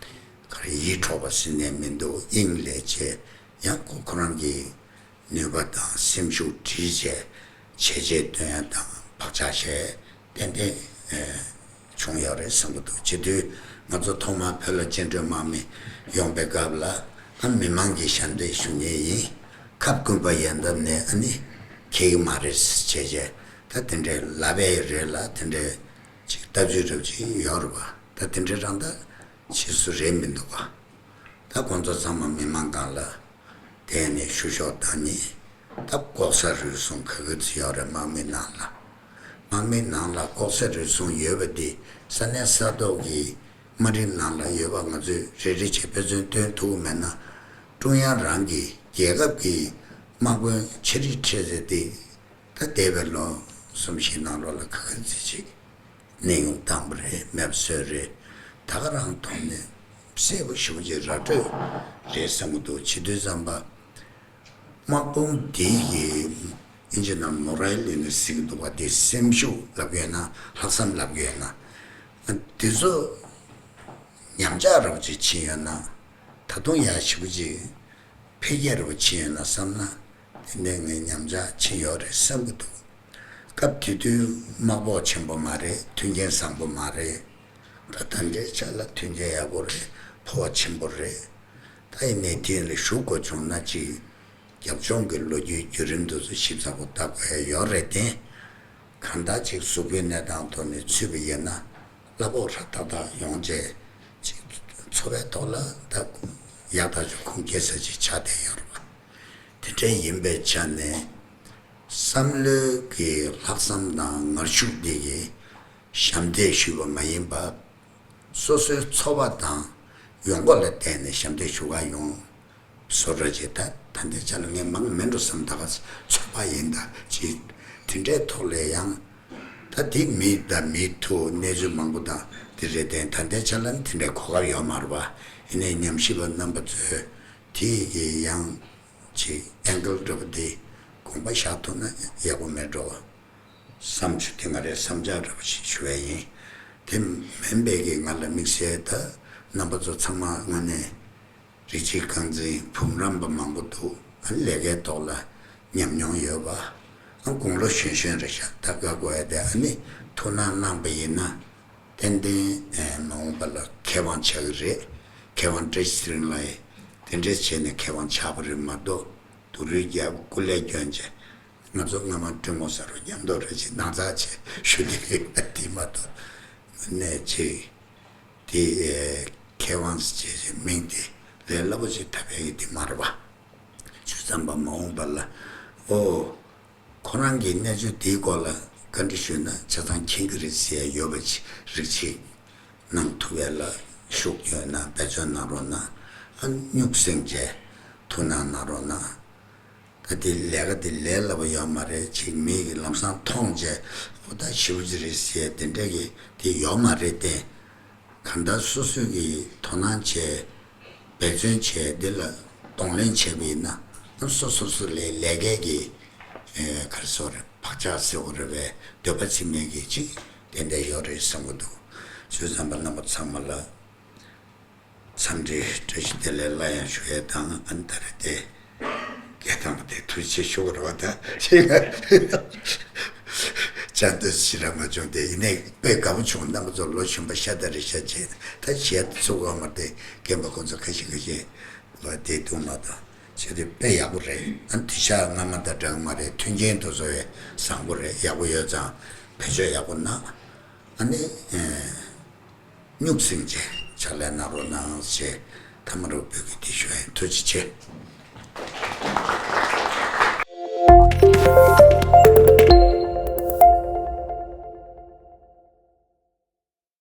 ག་རེ་ཡིད་འཕྲོག་པ་ཟེར་ནས་མི་འདུག་དབྱིངས་ལས་བྱས་ཡང་ཁོ་ཁོ་རང་གི་ནུས་པ་དང་སེམས་ཤུགས་བསྒྲིལ་བྱས་བྱས་རྗེས་སྟོན་ཡ་དང་བག་ཆགས་བཞེས་ཏན་ཏན་ཨེ་བྱུང་ཡོད་རེད་བསམ་གྱི་འདུག་བྱེད་དུས་ང་ཚོ་ཐོག་མར་བོད་ལ་བཅིངས་འགྲོལ་དམག་མི་ཡོང་པའི་སྐབས་ལ་ཨ་མི་མང་གི་ཞབས་འདེགས་ཞུ་མཁན་ཡིན། ཁབ་སྐུད་པ་ཡན་འདབས་ནས་ཨ་ནི་འཁེལ་གྱི་མ་རེད་བྱས་རྗེས་ད་དེ་འདྲའི་ལབ་པ་ཡི་རེད་ལ། དེ་འདྲའི་ཅིག་ལྟ་ཚུལ་འདྲ་པོ་ཅིག་ཡོད་རེད་པ། ད་དེ་འདྲའི་རང་ད་ཕྱིས་སུ་རེད་མི་འདུག་པ། ད་ཁོང་ཚོ་ཚང་མ་མི་མང་སྒང་ལ་བསྡད་ནས་བཤུ་གཞོག་བཏང་ནས་ད་ལྐོག་ཟ་རུལ་སུངས་ག་གི་ཚོད་ཡོད་རེད། དམག་མི་ནང་ལ། དམག་མི་ནང་ལ་ལྐོག་ཟ་རུལ་སུངས་ཡོད་པ་འདི་ས་གནས་ས་ཐོག་གི་དམག་རིམ་ནང་ལ་ཡོད་པ་ང་ཚོས་རེ་རེ་བྱས་དཔེ་མཚོན་སྟོན་ཐུབ་ཀྱི་མེད་ན། ཀྲུང་དབྱང་རང་གི་རྒྱལ་ཁབ་ཀྱི་དམག་དཔོན་ཆེ་རིགས་ཁྲི་ཟེར་དེ། ད་འདས་པའི་ལོ་གསུམ་བཞི་ནང་ལོགས་ལ་ག་ག་ཚོད་ཅིག་གནས་དབྱུང་བཏང་བ་རེད། མེད་པ་བཟོས་རེད། ད་ག་རང་ཐོག་ནས་གསལ་པོ་ཞེ་པོ་ཅིག་ར་སྤྲོད་རེད་བསམ་གྱི་འདུག་བྱེད་དུས་ཙམ་པ། དམག་དཔུང་འདི་ཡི་ཨིན་ཇི་ནང་མོ་རལ་ལབ་ནས་ཟེར་གྱི་འདུག་པ། དེ་སེམས་ཤུགས་ལབ་ཀྱི་ཡོད་ན་ལྷག་བསམ་ལབ་ཀྱི་ཡོད་ན། དེ་ཚོ་ཉམས་ཆག་རོགས་ཅིག་ཕྱིན་ཡོད་ན། ད་དུང་ཡག་ཞེ་པོ་ཅིག་འཕེལ་རྒྱས་རོགས་ཕྱིན་ཡོད་ན་བསམ་ན། དེ་ནས་ངས་ཉམས་ཆག་ཕྱིན་ཡོད་རེད་བསམ་གྱི་འདུག་སྐབས་དེ་དུས་དམག་ཕོགས་ཆེན་པོ་མ་རེད། མཐུན་རྐྱེན་བཟང་པོ་མ་རེད། ད་ད་ལྟའི་ཆ་ལ་མཐུན་རྐྱེན་ཡག་པོ་རེད། ཕོགས་ཆེན་པོ་རེད། ད་ཡིན་ནའི་དེ་ལ་ཞུགས་དགོས་བྱུང་ན་ཅིག་རྒྱབ་ལྗོངས་ཀྱི་ལོ་རྒྱུས་བརྒྱུད་རིམ་དེ་ཚོ་ཞིབ་ཚགས་པོ་ལྟ་དགོས་ཡ་ཡོད་རེད་དེ། གང་ལྟར་ཅིག་གཟུགས་པོའི་གནས་སྟངས་ཐོག་ནས་ཚུད་པ་ཡིན་ན་གླ་ཕོགས་ཧྲ་ཏག་ཏག་ཡོང་བྱས་ཅིག་འཚོ་བའི་ཐོག་ལ་ད་ཡག་ཐག་ཆོད་ཁུངས་སྐྱེལ་ས་ཅིག་ཆགས་བསྡད་ཡོད་རེད་པ། དེ་འདྲ་ཡིན་པའི་ཆ་ནས། བསམ་བློའི་གི་ལྷག་བསམ་དང་ངར་ཤུགས་འདི་གིས་ཞབས་འདེགས་ཞུས་པ་མ་ཡིན་པ། སོ་སོའི་འཚོ་བ་དང་ཡོང་སྒོ་ལ་བརྟེན་ནས་ཞབས་འདེགས་ཞུ་ག་ཡོང་། བཟོ་འདྲ་ཅིག་ད་ད་ལྟའི་ཆ་ལ་ངས་མང་མེད་འགྲོ་བསམ། ད་ག་ཚོད་པ་ཡིན་ད་ཅིག་དེ་འདྲའི་ཐོག་ལ་ཡང་། ད་དེ་མི་དང་མི་ཐུག་གནས་ཚུལ་མང་པོ་དང་དེ་རེད་དེ། ད་ལྟའི་ཆ་ལ་ནི་དེ་འདྲའི་གོ་སྐབས་ཡོད་མ་རེད་པ། ཡིན་ནའི་ཉམས་ཞིབ་པ་རྣམ་པ་ཚོས་དེ་ཡི་ཡང་ཅིག་ཨེང་གལ་འདྲ་པོ་དེ་དགོངས་པ་བཞག་ཐུབ་ན་ཡག་པོ་མེད་འགྲོ་བསམ་བྱུང་། དེ་ང་རའི་བསམ་འཆར་འདྲ་པོ་ཞིག་ཞུ་བ་ཡིན། དེ་མིན་པའི་གི་ང་ལ་དམིགས་བསལ་ད་རྣམ་པ་ཚོ་ཚང་མ་དངོས་གནས་རིགས་གཅིག་རྐང་འཛིན་འབུམ་རམས་པ་མང་པོ་འདུག་ཨ་ནི་ལས་ཀའི་ཐོག་ལ་ཉམས་མྱོང་ཡོད་པ། ཨ་དགུང་ལོ་གཞོན་གཞོན་རེད་ཤག་ད་དགའ་དགོས་ཡ་དེ། ཨ་ནི་ཐུགས་སྣང་གནང་པ་ཡིན་ན། ཏན་ཏན་ཨེ་མ་འོངས་པ་ལ་མཁས་དབང་ཆགས་ཀྱི་རེད། མཁས་དབང་བཀྲ་ཤིས་ཚེ་རིང་ལགས་ཡིན། དེ་འདྲས་བྱས་ནས་མཁས་དབང་ཆགས་པ་རེད་མ་གཏོགས། སྡུག་རུས་རྒྱབ། སྐུ་ལས་བསྐྱོན་བྱས། ང་ཚོ་སྔ་མ་སྤྲུལ་སྐུ་ཟེར་རོ་མཉམ་དུ་རེ་ཅིག་ནང་ཚགས་བྱས་ཞུ་ལས་ཡོད་པ་དེ་མ་གཏོགས། ནས་ཅིག་དེ་ཨེ་མཁས་དབང་ཟེར་བྱས་མིང་དེ་ལས་སླ་པོ་ཅིག་ཐོབ་ཡ་གི་དེ་མ་རེད་པ། བྱས་ཙང་པ་མ་འོངས་པ་ལ། ཨོ། ཁོ་རང་གིས་གནས་ཚུལ་དེའི་སྐོར་ལ་བཀའ་འདྲི་ཞུས་ན་ཆ་ཚང་མཁྱེན་གྱི་རེད་ཟེར་ཡ་ཡོད་པ་ཅིག་རིགས་ཅིག་གནང་ཐུབ་ཡ་ལ་ཤུགས་ཡོད་ན་འབད་བརྩོན་གནང་རོགས་གནང་། ཨ་གཉུག་སེང་བྱས་ཐུགས་སྣང་གནང་རོགས་གནང་། ད་དེ་ལས་ཀ་དེ་ལས་སླ་པོ་ཡོད་མ་རེད། ཅིག་མི་གིས་ལམ་སང་མཐོང་བྱས་ཨོ་ད་ཞེ་པོ་ཅིག་རེད་ཟེར་ཡ་དེ་འདྲ་གི་དེ་ཡོད་མ་རེད་དེ། གང་ལྟར་སོ་སོས་ཀྱིས་དོ་སྣང་བྱས། འབད་བརྩོན་བྱས། འདི་ལ་གདོང་ལེན་བྱས་པ་ཡིན་ན་ཨ་སོ་སོ་སོ་ལས་ལས་ཀའི་གི་ཨེ་ག་རེ་ཟེར་དགོས་རེད། བག་ཆགས་ཟེར་དགོས་རེད་པས། འདོད་པ་འཚིག་མེད་ཀྱི་ཅིག་ཏན་ཏན་ཡོད་རེད་བསམ་གྱི་འདུག་བྱས་ཙང་པ་རྣམ་པ་ཚང་མ་ལ་འཚམས་འདྲི་བཀྲ་ཤིས་བདེ་ལེགས་སླར་ཡང་ཞུ་ཡས་དང་། ཨ་ནི་ད་རེས་དེ་སྐད་བཏང་བ་དེ་ཐུགས་རྗེ་ཆེ་ཞུ་དགོས་རེད་པ། ད་ཅིག་ང་ཅང་ཏོག་ཙམ་ཞེ་དྲག་མ་བྱུང་སྟེ། ཡིན་ནའི་དཔེ་དགའ་པོ་བྱུང་། རྣམ་པ་ཚོ་ལོ་གཞོན་པ་ཤ་སྟག་རེད་ཤག་བྱས། ད་གཞས་ཚུགས་པ་མ་རེད་དེ། རྒན་པ་ཁོང་ཚོ་ཁ་ཤས་ཁ་ཤས་ལ་དེ་འདུག་མ་གཏོགས་བྱས་ཏེ་དཔེ་ཡག་པོ་རེད། ཨ་ནི་དེང་སང་སྔ་མ་དང་འདྲ་གི་མ་རེད། མཐུན་རྐྱེན་དེ་ཚོ་ཡང་བཟང་པོ་རེད། ཡག་པོ་ཡོད་ཙང་བེད་སྤྱོད་ཡག་པོ་གནང་། ཨ་ནི་ཨེ་གཉུག་སེང་བྱས་ཕྱག་ལས་གནང་རོགས་གནང་ཞེས་ཐ་མ་རུ་འབོད་སྐུལ་འདི་ཞུ་ཡིན། ཐུགས་རྗེ་ཆེ།